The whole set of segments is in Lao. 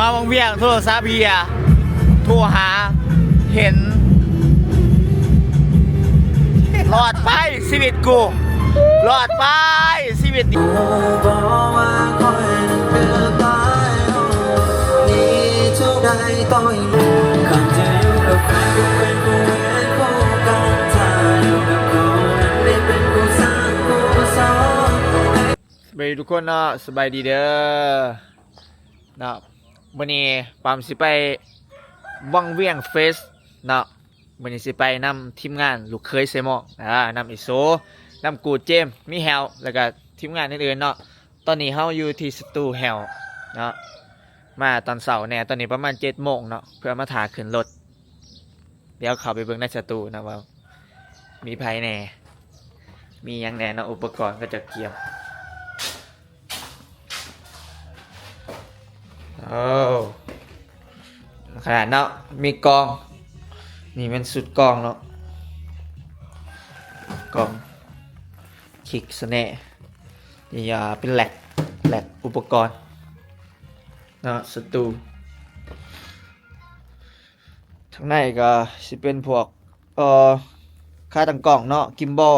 ມາວັງວຽງ ໂທລະສັບເຮຍ ໂທຫາ ເຫັນ ລອດໄປຊີວິດກູ ລອດໄປຊີວິດນີ້. ສະບາຍດີທຸກຄົນເນາະ ສະບາຍດີເດີເນາະ. ມື້ນີ້ປາມຊິໄປວັງວຽງເຟສເນາະ. ມື້ນີ້ຊິໄປນຳທີມງານລູກເຂີຍເຊໝອງ ອາ ນຳອີໂສ ນຳກູເຈມ ມີແຮວ ແລ້ວກະທີມງານອື່ນໆເນາະ. ຕອນນີ້ເຮົາຢູ່ທີ່ສະຕູແຮວເນາະ ມາຕອນເຊົ້າແດ່ ຕອນນີ້ປະມານເຈັດໂມງເນາະ ເພື່ອມາຖ້າຂຶ້ນລົດ. ດຽວເຂົ້າໄປເບິ່ງໃນສະຕູນະວ່າມີໃຜແດ່ ມີຫຍັງແດ່ເນາະ ອຸປະກອນເຂົາເຈົ້າກຽມ. ໂອ້ ຂະໜາດເນາະ ມີກອງ ນີ້ແມ່ນຊຸດກອງເນາະ ກອງຄິກສະແນ ນີ້ ອ່າ ເປັນແລັກ ແລັກອຸປະກອນເນາະ ສະຕູ. ທາງໃນກໍຊິເປັນພວກ ເອີ ຂາຕັ້ງກ້ອງເນາະ ກິມບອລ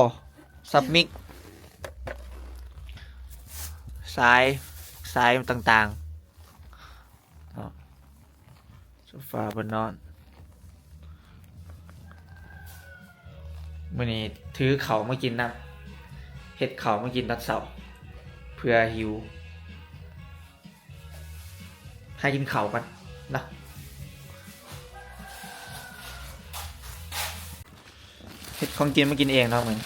ສັບມິກ ສາຍ ສາຍຕ່າງໆເນາະ. ໂຊຟາເພິ່ນນອນ ມື້ນີ້ຖືເຂົ້າມາກິນນຳ ເຮັດເຂົ້າມາກິນຕອນເຊົ້າ ເພື່ອຫິວ. ຫາກິນເຂົ້າກ່ອນເນາະ ເຮັດຂອງກິນມາກິນເອງເນາະມື້ນີ້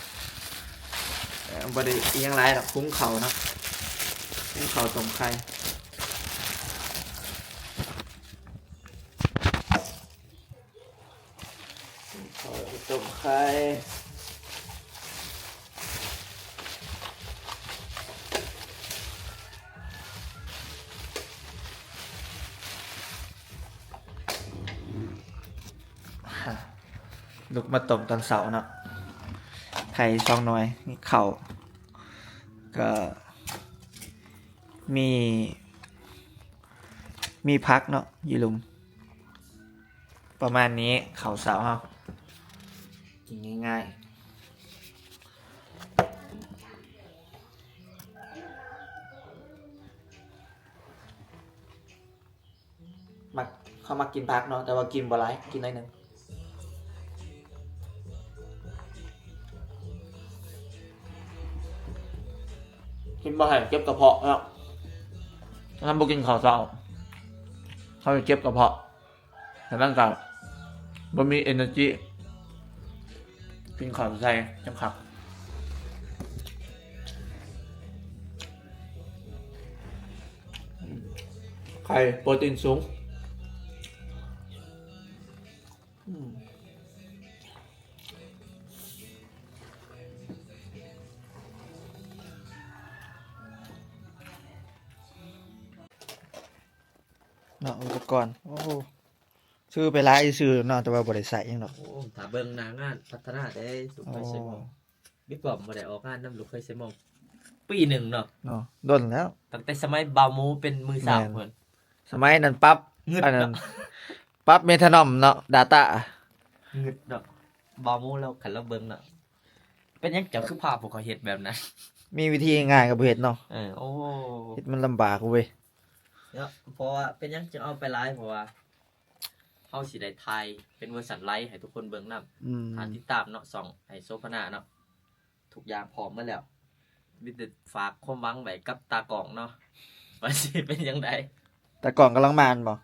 ເອີ ບໍ່ໄດ້ອີ່ຫຍັງຫຼາຍດອກ ຫຸງເຂົ້າເນາະ ຫຸງເຂົ້າຕົ້ມໄຂ່ ເຂົ້າແລ້ວກໍຕົ້ມໄຂ່ ລຸກມາຕົ້ມຕອນເຊົ້າເນາະ ໄຂ່ສອງໜ່ວຍ ມີເຂົ້າ ກໍມີ ມີຜັກເນາະ ຢູ່ລຸ່ມ. ປະມານນີ້ ເຂົ້າເຊົ້າເຮົາ ກິນງ່າຍໆ ມັກ ເຮົາມັກກິນຜັກເນາະ ແຕ່ວ່າກິນບໍ່ຫຼາຍ ກິນໜ້ອຍໜຶ່ງ. ກິນບໍ່ໃຫ້ເຈັບກະເພາະເນາະ ຖ້າບໍ່ກິນເຂົ້າເຊົ້າ ເຮົາຈະເຈັບກະເພາະ ແລ້ວມັນກໍບໍ່ມີເອເນີຈີ ກິນເຂົ້າໃສ່ຈັ່ງຄັກ. ໄຂ່ໂປຣຕີນສູງ. ອືມ ເນາະ ອຸປະກອນ ໂອ້ ຊື້ໄປຫຼາຍຊື່ເນາະ ແຕ່ວ່າບໍ່ໄດ້ໃຊ້ຫຍັງດອກ. ໂອ້ ຖ້າເບິ່ງໜ້າງານພັດທະນາເດ້ ລູກເຂີຍເຊໝອງ. ບິກປ້ອມບໍ່ໄດ້ອອກງານນຳລູກເຂີຍເຊໝອງປີໜຶ່ງເນາະ. ເນາະ ດົນແລ້ວ ຕັ້ງແຕ່ສະໄໝບ່າວໝູເປັນມືສາວພຸ້ນ. ສະໄໝນັ້ນປັບ ງຶດ ອັນນັ້ນ ເນາະ ປັບເມທານອມເນາະ ດາຕ້າ ງຶດເນາະ. ບ່າວໝູລາວ ຄັນລາວເບິ່ງເນາະ. ເປັນຫຍັງເຈົ້າຄືພາພວກຂ້ອຍເຮັດແບບນັ້ນ? ມີວິທີງ່າຍກໍບໍ່ເຮັດເນາະ. ເອີ ໂອ້ ເຮັດມັນລຳບາກເວີຍເນາະ. ເພາະວ່າເປັນຫຍັງຈຶ່ງເອົາໄປຫຼາຍ ເພາະວ່າ ເຮົາຊິໄດ້ຖ່າຍເປັນເວີຊັນໄລໃຫ້ທຸກຄົນເບິ່ງນຳ. ອືມ ຖ້າຕິດຕາມເນາະ ຊ່ອງໄອ້ໂສພະນາເນາະ ທຸກຢ່າງພ້ອມໝົດແລ້ວ ມີແຕ່ຝາກຄວາມຫວັງໄວ້ກັບຕາກ້ອງເນາະ ວ່າຊິເປັນຈັ່ງໃດ. ຕາກ້ອງກຳລັງມາແມ່ນບໍ່?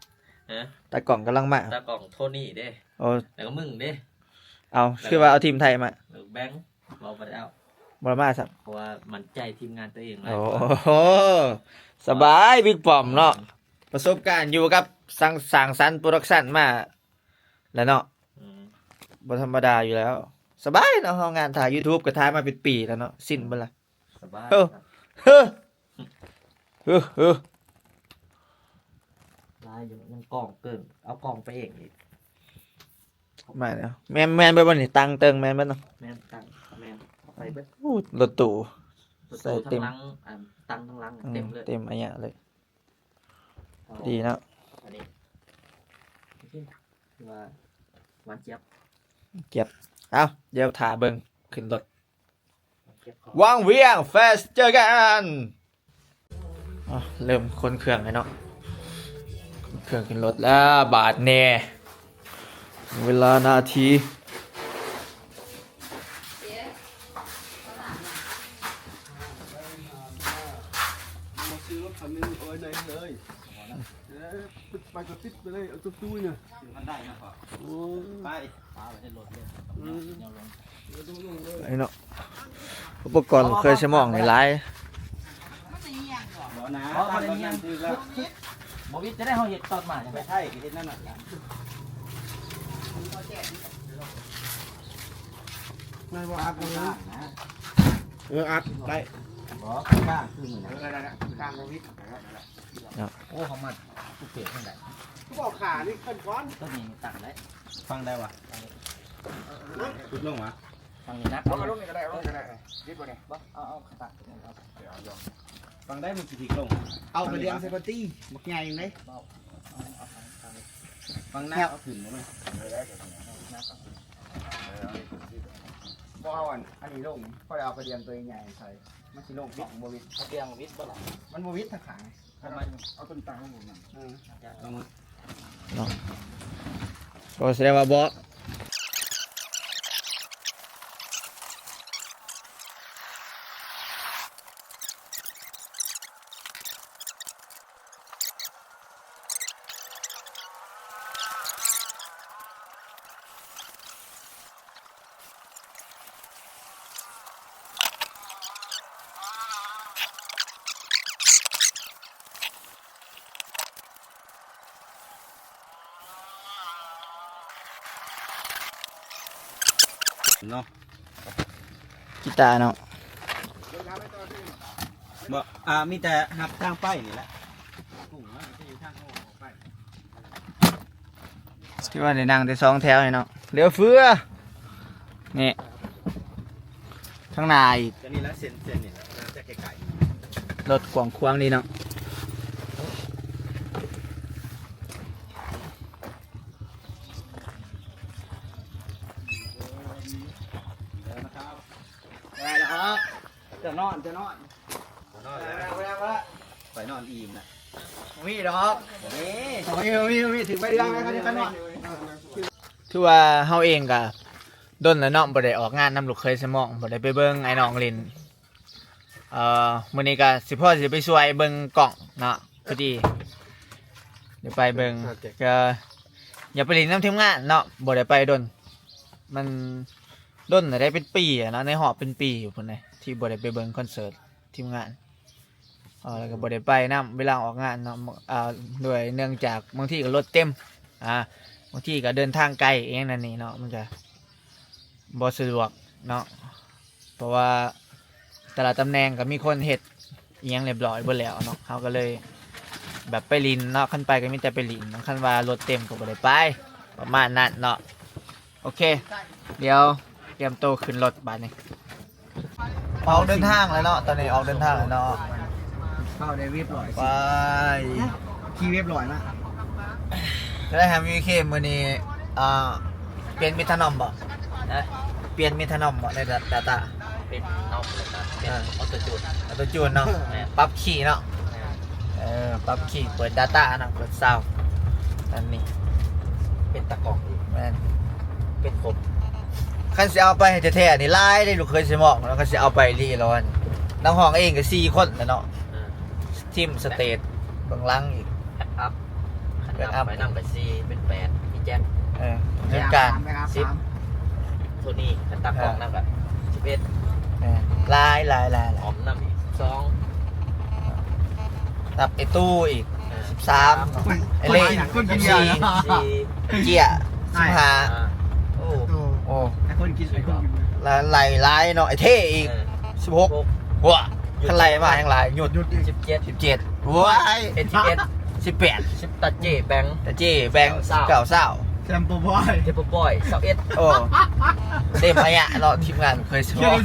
ຮະ? ຕາກ້ອງກຳລັງມາ. ຕາກ້ອງໂທນີ້ເດ້. ໂອ້ ແລ້ວກໍມຶງເດ້. ເອົາ ແລ້ວ ຄືວ່າເອົາທີມໄທມາ. ແບ່ງ ບໍ່ ບໍ່ໄດ້ເອົາ ບໍ່ໄດ້ມາຊ້ຳ ເພາະວ່າໝັ້ນໃຈທີມງານຕົວເອງຫຼາຍ. ໂອ້ ກວ່າ. ສະບາຍ ບິກປ້ອມເນາະ. ປະສົບການຢູ່ກັບສັງ ສ້າງສັນໂປຣດັກຊັນມາແລ້ວເນາະ. ອືມ ບໍ່ທຳມະດາຢູ່ແລ້ວ. ສະບາຍເນາະ ເຮົາງານຖ່າຍຢູທູບກໍຖ່າຍມາເປັນປີແລ້ວເນາະ ຊິນເບິດລະ. ສະບາຍ ເຮີ ເຮີ ເຮີ ເຮີ ຫຼາຍຢູ່ ຍັງກ້ອງເກີງ ເອົາກ້ອງໄປເອງອີກ. ມາແລ້ວ ແມ່ນ ແມ່ນເບິດບໍ່ນີ້? ຕັ່ງເຕີງແມ່ນເບິດເນາະ. ແມ່ນ ຕັ່ງ ແມ່ນ ເອົາໄປເບິດ. ໂອ້ ລົດຕູ້ ລົດຕູ້ ໃສ່ເຕັມ ທັງຫຼັງ ອັນ ຕັ່ງທັງຫຼັງ ອືມ ເຕັມເລີຍ ເຕັມໄອຍະເລີຍ. ອໍ ພໍດີເນາະ ພໍ ຄືວ່າຫວານຈຽບ ຈຽບ. ເອົ້າ ດຽວຖ້າເບິ່ງຂຶ້ນລົດ ວັງວຽງເຟສ ເຈີກັນ. ອ່ະ ເລີ່ມຂົນເຄື່ອງແລ້ວເນາະ ຂົນເຄື່ອງຂຶ້ນລົດແລ້ວບາດນີ້ ເວລານາທີ ມາຊື້ລົດຄັນໜຶ່ງເອີຍ ໄດ້ເລີຍ ເອີ ໄປກໍຕິດໄປເລີຍ ເອົາຕູ້ໆນະ ມັນໄດ້ນະພໍ່ ໂອ້ຍ ໄປ ປາໄວ້ໃນລົດເລີຍ ອືມ ແນວລົງ ໄອ້ເນາະ ອຸປະກອນເຄື່ອງສະໝອງນີ້ຫຼາຍ ບໍ່ນະ ບໍ່ ບໍ່ໄດ້ມີຫຍັງ ບໍ່ວິດຈະໄດ້ເຮົາເຮັດຕອນມາ ໄປໄທກໍເຮັດນັ້ນນະ ແມ່ນບໍ່ອັດ ເອີ ອັດໄດ້ ບໍ່ ຂ້າງຄືມື້ນັ້ນ ເອີ ໄດ້ໆ ຂ້າງບໍ່ວິດ ເນາະ ໂອ້ ເຮົາມາທຸກເພຈຈັ່ງໃດ ຄືບໍ່ຂານີ້ຂຶ້ນກ່ອນ ຕົວນີ້ຕັ້ງໄດ້ ຟັງໄດ້ວະ ຫຼຸດລົງວະ ຟັງນີ້ນະ ເອົາລົງນີ້ກໍໄດ້ ເອົາລົງນີ້ກໍໄດ້ ຕິດບໍ່ນີ້ ບໍ່ ເອົາ ເອົາຂາຕັ້ງ ເອົາ ຟັງໄດ້ ມັນຊິທິກລົງ ເອົາກະດຽງໃສ່ປະຕີ ບັກໃຫຍ່ເລີຍ ເອົາ ເອົາ ຟັງນະ ເອົາຂຶ້ນບໍ່ແມ່ນ ບໍ່ເອົາອັນ ອັນນີ້ລົງ ຂ້ອຍເອົາກະດຽງຕົວໃຫຍ່ໃສ່ ມັນຊິລົງ ວິດ ບໍ່ວິດ ກະດຽງວິດບໍ່ລະ ມັນບໍ່ວິດທາງຂ້າງ ເອົາຕົນຕາງລົງ ເອີ ເນາະ ກໍສະແດງວ່າບໍ່ ເນາະ ກີຕາເນາະ ບໍ່ ອ່າ ມີແຕ່ຮັບທາງໄປນີ້ແຫຼະ ທີ່ວ່າໄດ້ນັ່ງແຕ່ສອງແຖວນີ້ເນາະ ເຫຼືອເຟືອ ນີ້ ທາງໜ້າອີກ ອັນນີ້ລະ ເສັ້ນ ເສັ້ນນີ້ລະ ຈະໃກ້ໆ ລົດກວ້າງຂວາງດີເນາະ ໄດ້ແລ້ວ ຈະນອນ ຈະນອນ ນອນແລ້ວ ໄປນອນອີ່ມນະ ບໍ່ມີດອກ ບໍ່ມີ ບໍ່ມີ ບໍ່ມີ ບໍ່ມີ ຖືກໃບເດືອນແລ້ວ ຄັນນີ້ຄັນນອນ ຖືວ່າເຮົາເອງກະດົນແລ້ວເນາະ ບໍ່ໄດ້ອອກງານນຳລູກເຂີຍສະໝອງ ບໍ່ໄດ້ໄປເບິ່ງອ້າຍນ້ອງຫຼິ້ນ ເອີ ມື້ນີ້ກະຊິພໍຊິໄປຊ່ວຍເບິ່ງກ້ອງເນາະ ພໍດີໄດ້ໄປເບິ່ງ ກະຢາກໄປຫຼິ້ນນຳທີມງານເນາະ ບໍ່ໄດ້ໄປດົນ ມັນດົນແລ້ວເດ້ ເປັນປີແລ້ວເນາະ ໃນຮອບເປັນປີພຸ້ນເດ້ ທີ່ບໍ່ໄດ້ໄປເບິ່ງຄອນເສີດທີມງານ ເອີ ແລ້ວກໍບໍ່ໄດ້ໄປນຳ ເວລາອອກງານເນາະ ເອີ ດ້ວຍເນື່ອງຈາກບາງທີກໍລົດເຕັມ ອ່າ ບາງທີກໍເດີນທາງໄກອີ່ຫຍັງນັ້ນນີ້ເນາະ ມັນກໍບໍ່ສະດວກເນາະ ເພາະວ່າແຕ່ລະຕຳແໜ່ງກໍມີຄົນເຮັດອີ່ຫຍັງລຽບລ້ອຍເບິດແລ້ວເນາະ ເຮົາກໍເລີຍແບບໄປຫຼິ້ນເນາະ ຄັນໄປກໍມີແຕ່ໄປຫຼິ້ນ ຄັນວ່າລົດເຕັມກໍບໍ່ໄດ້ໄປ ປະມານນັ້ນເນາະ. ໂອເຄ ດຽວຕຽມໂຕຂຶ້ນລົດບາດນີ້ ອອກເດີນທາງແລ້ວເນາະ ຕອນນີ້ອອກເດີນທາງແລ້ວເນາະ ເຂົ້າໄດ້ວຽບຮ້ອຍ ໄປ ຂີ່ວຽບຮ້ອຍມາ ຈະໄດ້ຫາ ວີ ເຄ ມື້ນີ້ ອ່າ ປ່ຽນເມທານອມບໍ່? ຮະ? ປ່ຽນເມທານອມບໍ່ ໃນດາຕ້າ? ເປັນນອມເລີຍນະ ເປັນ ເອີ ອໍໂຕຈູນ ອໍໂຕຈູນເນາະ ແມ່ນ ປັບຄີເນາະ ແມ່ນ ເອີ ປັບຄີ ເປີດດາຕ້າເນາະ ເປີດຊາວ ອັນນີ້ ເປັນຕາກ້ອງອີກ ແມ່ນ ເປັນຄົບ ຄັນຊິເອົາໄປໃຫ້ແທ້ໆນີ້ຫຼາຍເດ້ ລູກເຂີຍສະໝອງເນາະ ຄັນຊິເອົາໄປອີ່ຫຼີແລ້ວ ນັກຮ້ອງເອງກໍສີ່ຄົນແລ້ວເນາະ ເອີ ທີມສະເຕດເບື້ອງຫຼັງອີກ ແບັກອັບ ຄັນນັບໄປນຳກໍສີ່ ເປັນແປດ ມີແຈັກ ເອີ ເປັນການ ສິບ ໂທນີ້ ຄັນຕາກ້ອງນຳກໍສິບເອັດ ເອີ ຫຼາຍໆໆໆ ອອມນຳອີກສອງ ນັບໄອ້ຕູ້ອີກ ເອີ ສິບສາມ ເອີ ໄອ້ເລ ສິບສີ່ ເຈ້ຍ ສິບຫ້າ ໂອ້ ໂອ້ ໄອ້ຄົນກິນ ໄອ້ຄົນກິນ ຫຼາຍໆເນາະ ໄອ້ເທ່ອີກ ເອີ ສິບຫົກ ຫົວ ຄັນໄລ່ມາແຮ່ງຫຼາຍ ຢຸດ ຢຸດ ສິບເຈັດ ສິບເຈັດ ໂອ້ຍ ເອັດສິບເອັດ ສິບແປດ ສິບ ຕາເຈ້ແບງ ຕາເຈ້ແບງ ຊາວ ຊາວ ຊາວ ແຊມໂປບອຍ ເທມໂປບອຍ ຊາວເອັດ ໂອ້ ເຕັມໄອຍະເນາະ ທີມງານເຄີຍສະເພາະ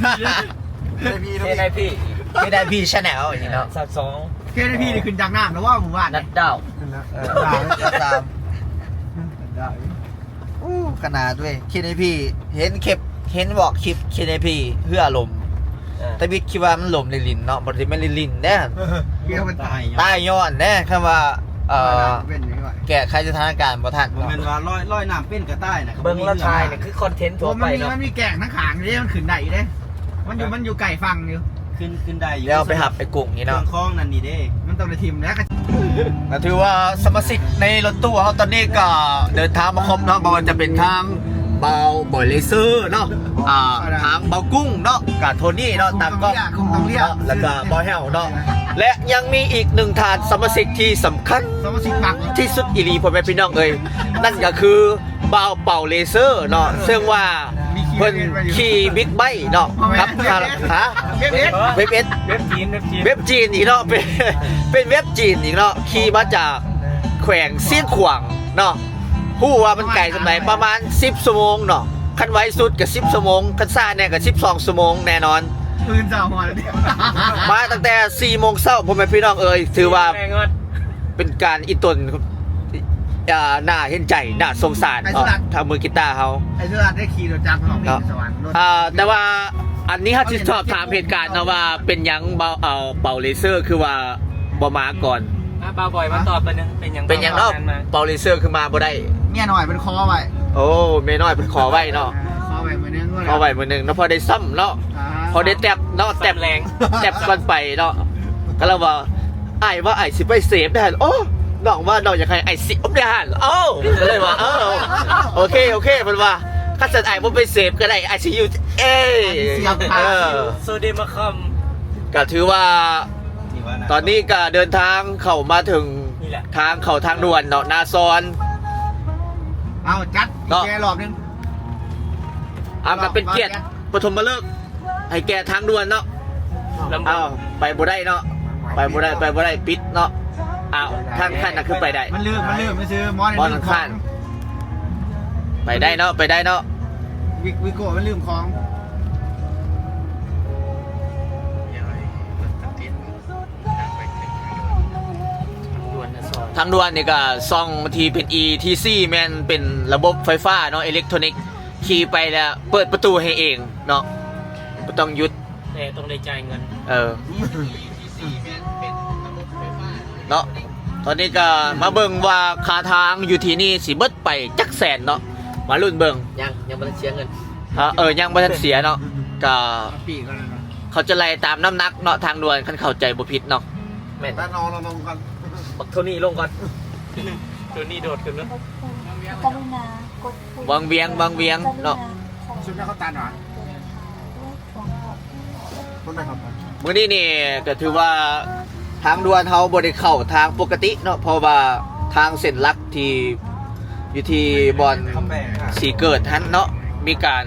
ເຄນໄອພີ ເຄນໄອພີ ແຊນແນວ ນີ້ເນາະ ຊາວສອງ ເຄນໄອພີ ນີ້ຂຶ້ນຈາກນ້ຳແລ້ວວ່າ ໝູ່ບ້ານ ນັດດາວ ເອີ ດາວ ດາວ ດາວ ດາວ ໂອ້ ຂະໜາດເວີຍ ເຄເນພີ ເຫັນເຄັບ ເຫັນບອກຄລິບເຄເນພີ ເຮືອລົ້ມ. ເອີ ຕາບິດຄິດວ່າມັນລົ້ມຫຼິ້ນໆເນາະ ບໍ່ໄດ້ແມ່ນຫຼິ້ນໆເດ້. ເຮືອມັນຕາຍ ຕາຍຍ້ອນເດ້ ຄຳວ່າ ເອີ ເປັນຫຍັງວະ ແກ້ໄຂສະຖານະການບໍ່ທັນ ບໍ່ແມ່ນວ່າລອຍ ລອຍນ້ຳເປັນກໍຕາຍນະ. ເບິ່ງລາວຖ່າຍນີ້ຄືຄອນເທັນທົ່ວໄປເນາະ. ໂອ້ ມັນມີ ມັນມີແກ້ງທາງຂ້າງເດ້ ມັນຂຶ້ນໄດ້ຢູ່ເດ້ ມັນຢູ່ ມັນຢູ່ໃກ້ຝັ່ງຢູ່. ຂຶ້ນ ຂຶ້ນໄດ້ຢູ່ ແລ້ວໄປຮັບໄອ້ກຸ້ງນີ້ເນາະ ເຄື່ອງຂອງນັ້ນນີ້ເດ້ ມັນຕ້ອງໄດ້ຖິ້ມແລ້ວ. ກໍຖືວ່າສະມາຊິກໃນລົດຕູ້ເຮົາຕອນນີ້ກໍເດີນທາງມາຄົບເນາະ ບໍ່ວ່າຈະເປັນທາງບ່າວ ບ່າວເລເຊີເນາະ ອ່າ ທາງບ່າວກຸ້ງເນາະ ກະໂທນີ້ເນາະ ຕາກ້ອງ ກຸ້ງຕ້ອງເລຍ ເນາະ ແລ້ວກະບ່າວແຫ້ວເນາະ ແລະ ຍັງມີອີກໜຶ່ງທ່ານສະມາຊິກທີ່ສຳຄັນ ສະມາຊິກທີ່ສຸດອີ່ຫຼີ ພໍ່ແມ່ພີ່ນ້ອງເອີຍ ນັ້ນກໍຄື ບ່າວເປົາເລເຊີເນາະ ເຊິ່ງວ່າເພິ່ນຂີ່ບິກໄບເນາະ ກັບ ຮະ ເວັບເອັດ ເວັບເອັດ ເວັບຈີນ ເວັບຈີນ ເວັບຈີນອີກເນາະ ເປັນ ເປັນເວັບຈີນອີກເນາະ ຂີ່ມາຈາກແຂວງຊຽງຂວາງເນາະ. ຮູ້ວ່າມັນໄກສ່ຳໃດ ປະມານສິບຊົ່ວໂມງເນາະ ຄັນໄວສຸດກໍສິບຊົ່ວໂມງ ຄັນຊ້າແດ່ກໍສິບສອງຊົ່ວໂມງແນ່ນອນ. ຕື່ນເຊົ້າມາແລ້ວ ມາຕັ້ງແຕ່ສີ່ໂມງເຊົ້າ ພໍ່ແມ່ພີ່ນ້ອງເອີຍ ຖືວ່າ ແມ່ງອດ ເປັນການອີ່ຕົນ ອ່າ ໜ້າເຫັນໃຈ ໜ້າສົງສານເນາະ ທາງມືກີຕາເຮົາ. ໄອ້ສຸລັດໄດ້ຂີ່ລົດຈັກເນາະ ເນາະ ສະຫວັນ ອ່າ ແຕ່ວ່າອັນນີ້ເຮົາຊິສອບຖາມເຫດການເນາະວ່າເປັນຫຍັງເປົາ ເປົາເລເຊີຄືວ່າບໍ່ມາກ່ອນ. ອ່າ ບ່າວບອຍມາຕອບຕົວໜຶ່ງ ເປັນຫຍັງ ເປັນຫຍັງເນາະ ເປົາເລເຊີຄືມາບໍ່ໄດ້? ເມຍນ້ອຍເພິ່ນຂໍໄວ້. ໂອ້ ເມຍນ້ອຍເພິ່ນຂໍໄວ້ເນາະ ຂໍໄວ້ມື້ໜຶ່ງ ຂໍໄວ້ມື້ໜຶ່ງເນາະ ພໍໄດ້ຊ້ຳເນາະ ພໍໄດ້ແຕັບເນາະ ແຕັບ ແຕັບກ່ອນໄປເນາະ ກໍລະວ່າ ອ້າຍວ່າອ້າຍຊິໄປເສບໄດ້ຫັ້ນ ໂອ້ ນ້ອງວ່ານ້ອງຢາກໃຫ້ອ້າຍຊິອົບໄດ້ຫັ້ນ ເອົ້າ ກໍເລີຍວ່າ ເອີ ໂອເຄ ໂອເຄ ເພິ່ນວ່າ ຄັນຊັ້ນອ້າຍບໍ່ໄປເສບກໍໄດ້ ອ້າຍຊິຢູ່ ເອີ ເອີ ໂຊເດມາຄຳ ກໍຖືວ່າ ຕອນນີ້ກໍເດີນທາງເຂົ້າມາເຖິງ ນີ້ແຫຼະ ທາງເຂົ້າທາງດ່ວນເນາະ ນາຊອນ ເອົາ ຈັດ ເນາະ ແກະລອບໜຶ່ງ ເອົາ ກໍເປັນກຽດ ປະຖົມມະເລີກ ໃຫ້ແກ່ທາງດ່ວນເນາະ. ເອົາ ໄປບໍ່ໄດ້ເນາະ ໄປບໍ່ໄດ້ ໄປບໍ່ໄດ້ ປິດເນາະ. ເອົາ ທາງຂັ້ນນະຄືໄປໄດ້ ມັນລືມ ມັນລືມຊື່ໆ ມອນ ມອນຂ້າງ ໄປໄດ້ເນາະ ໄປໄດ້ເນາະ. ວິ ວິໂກະມັນລືມຂອງ. ທາງດ່ວນນີ້ກໍຊ່ອງທີ່ເປັນ ອີ ທີ ສີ່ ແມ່ນເປັນລະບົບໄຟຟ້າເນາະ ອີເລັກໂທນິກ ຂີ່ໄປແລ້ວເປີດປະຕູໃຫ້ເອງເນາະ ບໍ່ຕ້ອງຢຸດ ແຕ່ຕ້ອງໄດ້ຈ່າຍເງິນ ເອີ ເນາະ. ຕອນນີ້ກໍມາເບິ່ງວ່າຄ່າທາງຢູ່ທີ່ນີ້ຊິເບິດໄປຈັກແສນເນາະ ມາລຸ້ນເບິ່ງ. ຍັງ ຍັງບໍ່ທັນເສຍເງິນ ເອີ ຍັງບໍ່ທັນເສຍເນາະ ກໍ ເຂົາຈະໄລ່ຕາມນ້ຳໜັກເນາະ ທາງດ່ວນ ຄັນເຂົ້າໃຈບໍ່ຜິດເນາະ. ແມ່ນ ຕັດເອົາລົງກ່ອນ ບັກໂທນີ້ລົງກ່ອນ ໂທນີ້ໂດດຂຶ້ນເນາະ. ກະລຸນາກົດປຸ່ມ ວັງວຽງ ວັງວຽງເນາະ ກະລຸນາຂໍ ຊຸດນັ້ນເຂົາຕັດຫວາ? ຄົນໃດເຂົາຕັດ? ມື້ນີ້ນີ້ກໍຖືວ່າທາງດ່ວນເຮົາບໍ່ໄດ້ເຂົ້າທາງປົກກະຕິເນາະ ເພາະວ່າທາງເສັ້ນຫຼັກທີ່ ຢູ່ທີ່ບ່ອນສີເກີດຫັ້ນເນາະ ມີການ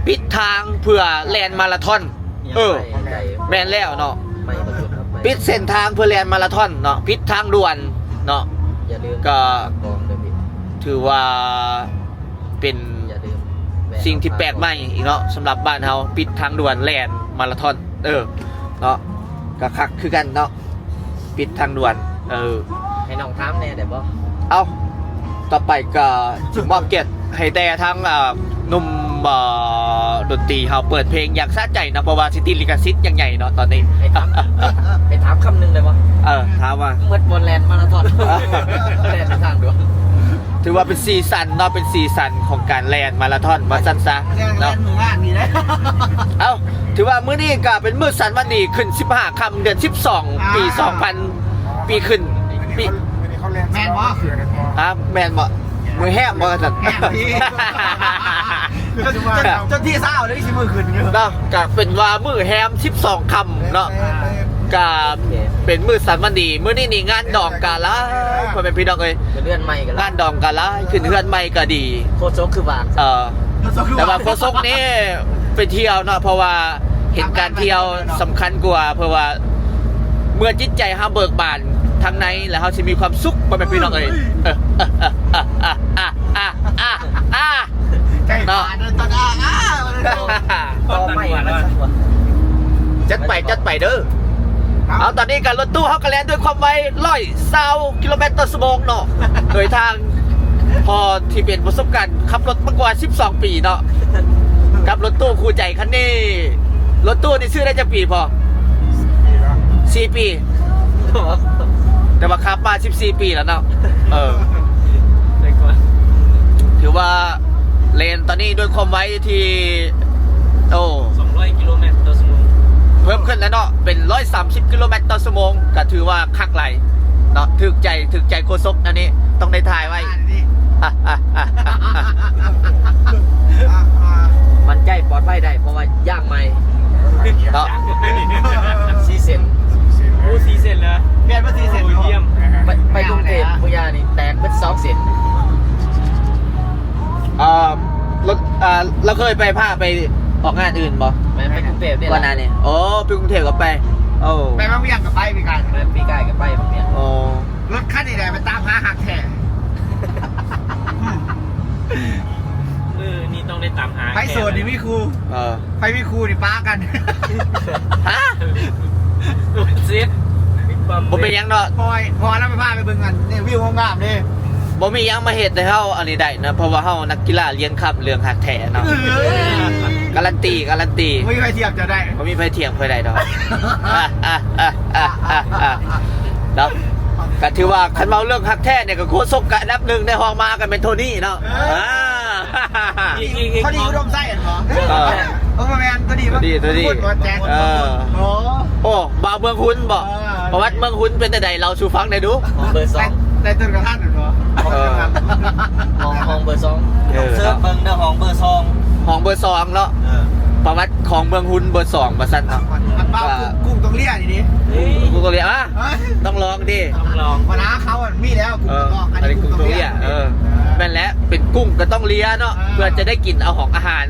ປິດທາງເພື່ອແລ່ນມາລາທອນ. ເອີ ແມ່ນແລ້ວເນາະ ປິດເສັ້ນທາງເພື່ອແລ່ນມາລາທອນເນາະ ປິດທາງດ່ວນເນາະ ກໍຖືວ່າເປັນສິ່ງທີ່ແປກໃໝ່ອີກເນາະ ສຳລັບບ້ານເຮົາ ປິດທາງດ່ວນແລ່ນມາລາທອນ ເອີ ເນາະ ກໍຄັກຄືກັນເນາະ. ປິດທາງດ່ວນ ເອີ ໃຫ້ນ້ອງຖາມແດ່ໄດ້ບໍ່? ເອົ້າ ຕໍ່ໄປກໍຊິມອບກຽດໃຫ້ແຕ່ທາງ ອ່າ ໜຸ່ມ ອ່າ ດົນຕີເຮົາເປີດເພງຢ່າງສະໃຈເນາະ ເພາະວ່າສິດທິລິຂະສິດຢ່າງໃຫຍ່ເນາະຕອນນີ້. ໃຫ້ຖາມ ໃຫ້ຖາມຄຳໜຶ່ງໄດ້ບໍ່? ເອີ ຖາມວ່າ ໝົດບ່ອນແລ່ນມາລາທອນ ແລ່ນທາງດ່ວນ ຖືວ່າເປັນສີສັນເນາະ ເປັນສີສັນຂອງການແລ່ນມາລາທອນວ່າຊັ້ນຊະເນາະ ແລ່ນມື້ງານນີ້ແຫຼະ. ເອົ້າ ຖືວ່າມື້ນີ້ກໍເປັນມື້ສັນວັນດີ ຂຶ້ນສິບຫ້າຄ່ຳ ເດືອນສິບສອງ ອ່າ ປີສອງພັນ ປີຂຶ້ນ ປີ ມື້ນີ້ເຂົາແລ່ນ ແມ່ນບໍ່? ຮະ ແມ່ນບໍ່? ມື້ແຮມບໍ່? ຊັ້ນ ແຮມດີ ຈົນ ຈົນ ຈົນທີຊາວເລີຍຊິມື້ຂຶ້ນຢູ່ເນາະ ກະເປັນວ່າມື້ແຮມສິບສອງຄ່ຳເນາະ ແມ່ນໆໆ ກະເປັນມື້ສັນວັນດີ. ມື້ນີ້ນີ້ງານດອງກະຫຼາຍ ພໍ່ແມ່ພີ່ນ້ອງເອີຍ ເຮືອນໃໝ່ກໍຫຼາຍ ງານດອງກະຫຼາຍ ຂຶ້ນເຮືອນໃໝ່ກໍດີ ໂຄສົກຄືວ່າ ເອີ ແຕ່ວ່າໂຄສົກນີ້ໄປທ່ຽວເນາະ ເພາະວ່າເຫັນການທ່ຽວສຳຄັນກວ່າ ເພາະວ່າເມື່ອຈິດໃຈເຮົາເບີກບານທາງໃນ ແລ້ວເຮົາຊິມີຄວາມສຸກ ພໍ່ແມ່ພີ່ນ້ອງເອີຍ. ໃຈ ເນາະ ບາດເດີ ຕອນອາ ຕໍ່ໄປ ຈັດໄປ ຈັດໄປເດີ. ເອົາ ຕອນນີ້ກໍລົດຕູ້ເຮົາກໍແລ່ນດ້ວຍຄວາມໄວ ຮ້ອຍຊາວກິໂລແມັດຕໍ່ຊົ່ວໂມງເນາະ ໂດຍທາງ ພໍ່ທີ່ເປັນປະສົບການຂັບລົດມາກວ່າສິບສອງປີເນາະ ກັບລົດຕູ້ຄູ່ໃຈຄັນນີ້. ລົດຕູ້ນີ້ຊື້ໄດ້ຈັກປີພໍ່? ສີ່ປີ ແຕ່ວ່າຂັບມາສິບສີ່ປີແລ້ວເນາະ. ເອີ ແຕ່ກ່ອນ ຖືວ່າແລ່ນຕອນນີ້ດ້ວຍຄວາມໄວທີ່ ໂອ້ ສອງຮ້ອຍກິໂລແມັດຕໍ່ຊົ່ວໂມງ ເພີ່ມຂຶ້ນແລ້ວເນາະ ເປັນຮ້ອຍສາມສິບກິໂລແມັດຕໍ່ຊົ່ວໂມງ ກໍຖືວ່າຄັກຫຼາຍເນາະ. ຖືກໃຈ ຖືກໃຈໂຄສົກ ອັນນີ້ຕ້ອງໄດ້ຖ່າຍໄວ້. ໝັ້ນໃຈປອດໄພໄດ້ ເພາະວ່າຢາງໃໝ່ເນາະ ສີ່ເສັ້ນ. ໂອ້ ສີ່ເສັ້ນເລີຍ ແມ່ນບໍ່ ສີ່ເສັ້ນ ໂອ້ ຢ້ຽມ. ໄປ ໄປກຸງເທບພຸ້ນຍານີ້ແຕກເບິດສອງເສັ້ນ. ເອີ ລົດ ເອີ ລາວເຄີຍໄປ ພາໄປອອກງານອື່ນບໍ່? ແມ່ນ ໄປກຸງເທບນີ້ ກ່ອນໜ້ານີ້. ໂອ້ ໄປກຸງເທບກໍໄປ. ໂອ້ ໄປວັງວຽງກໍໄປ ປີກາຍ ແມ່ນ ປີກາຍກໍໄປວັງວຽງ. ໂອ້ ລົດຄັນນີ້ແຫຼະໄປຕາມຫາຮັກແທ້. ມື້ນີ້ຕ້ອງໄດ້ຕາມຫາ ໃຜໂສດນີ້ມີຄູ່. ເອີ ໃຜມີຄູ່ນີ້ປະກັນ. ຮະ ເສັດ ບໍ່ເປັນຫຍັງເນາະ ເພາະວ່າລາວໄປພາໄປເບິ່ງອັນນີ້ ວິວງາມໆເດ້. ບໍ່ມີຫຍັງມາເຮັດໃຫ້ເຮົາອັນນີ້ໄດ້ນະ ເພາະວ່າເຮົານັກກິລາລຽນຄຳເລື່ອງຮັກແທ້ເນາະ. ເອີຍ ກາລັນຕີ ກາລັນຕີ ບໍ່ມີໃຜທຽບເຈົ້າໄດ້ ບໍ່ມີໃຜທຽບຂ້ອຍໄດ້ດອກ. ເນາະ ກໍຖືວ່າຄັນເວົ້າເລື່ອງຮັກແທ້ນີ້ ກໍໂຄສົກກໍອັນດັບໜຶ່ງ ໄດ້ຮອງມາກໍແມ່ນໂທນີ້ເນາະ. ເອີ ອ່າ ພໍດີ ອຸດົມໄຊແມ່ນບໍ່? ເອີ ເອີ ບໍ່ແມ່ນ ໂທນີ້ ໂທນີ້ ໂທນີ້ ເອີ ໂອ້ ໂອ້ ບ່າວເມືອງຮຸນບໍ? ເອີ ປະຫວັດເມືອງຮຸນເປັນຈັ່ງໃດ? ເລົ່າສູ່ຟັງແດ່ດູ. ຫ້ອງເບີສອງ ໄດ້ຕົ້ນກະທັນແມ່ນບໍ່? ເອີ ຫ້ອງ ຫ້ອງເບີສອງ ເອີ ເສີດເບິ່ງເດີ ຫ້ອງເບີສອງ ຫ້ອງເບີສອງເນາະ. ເອີ ປະຫວັດຂອງເມືອງຮຸນເບີສອງວ່າຊັ້ນເນາະ. ມັນ ມັນ ເອີ ກຸງ ກຸງຕົງເລຍນີ້ເດ້ ກຸງຕົງເລຍ ອ່ະ ເອີ ຕ້ອງລອງເດ້ ຕ້ອງລອງ. ບັນຫາເຂົາມີແລ້ວ ເອີ ກຸງຕົງເລຍ ກຸງຕົງເລຍ ເອີ ເອີ ແມ່ນແຫຼະ ເປັນກຸງກໍຕ້ອງເລຍເນາະ ເອີ ເພື່ອຈະໄດ້ກິນເອົາຂອງອາຫານ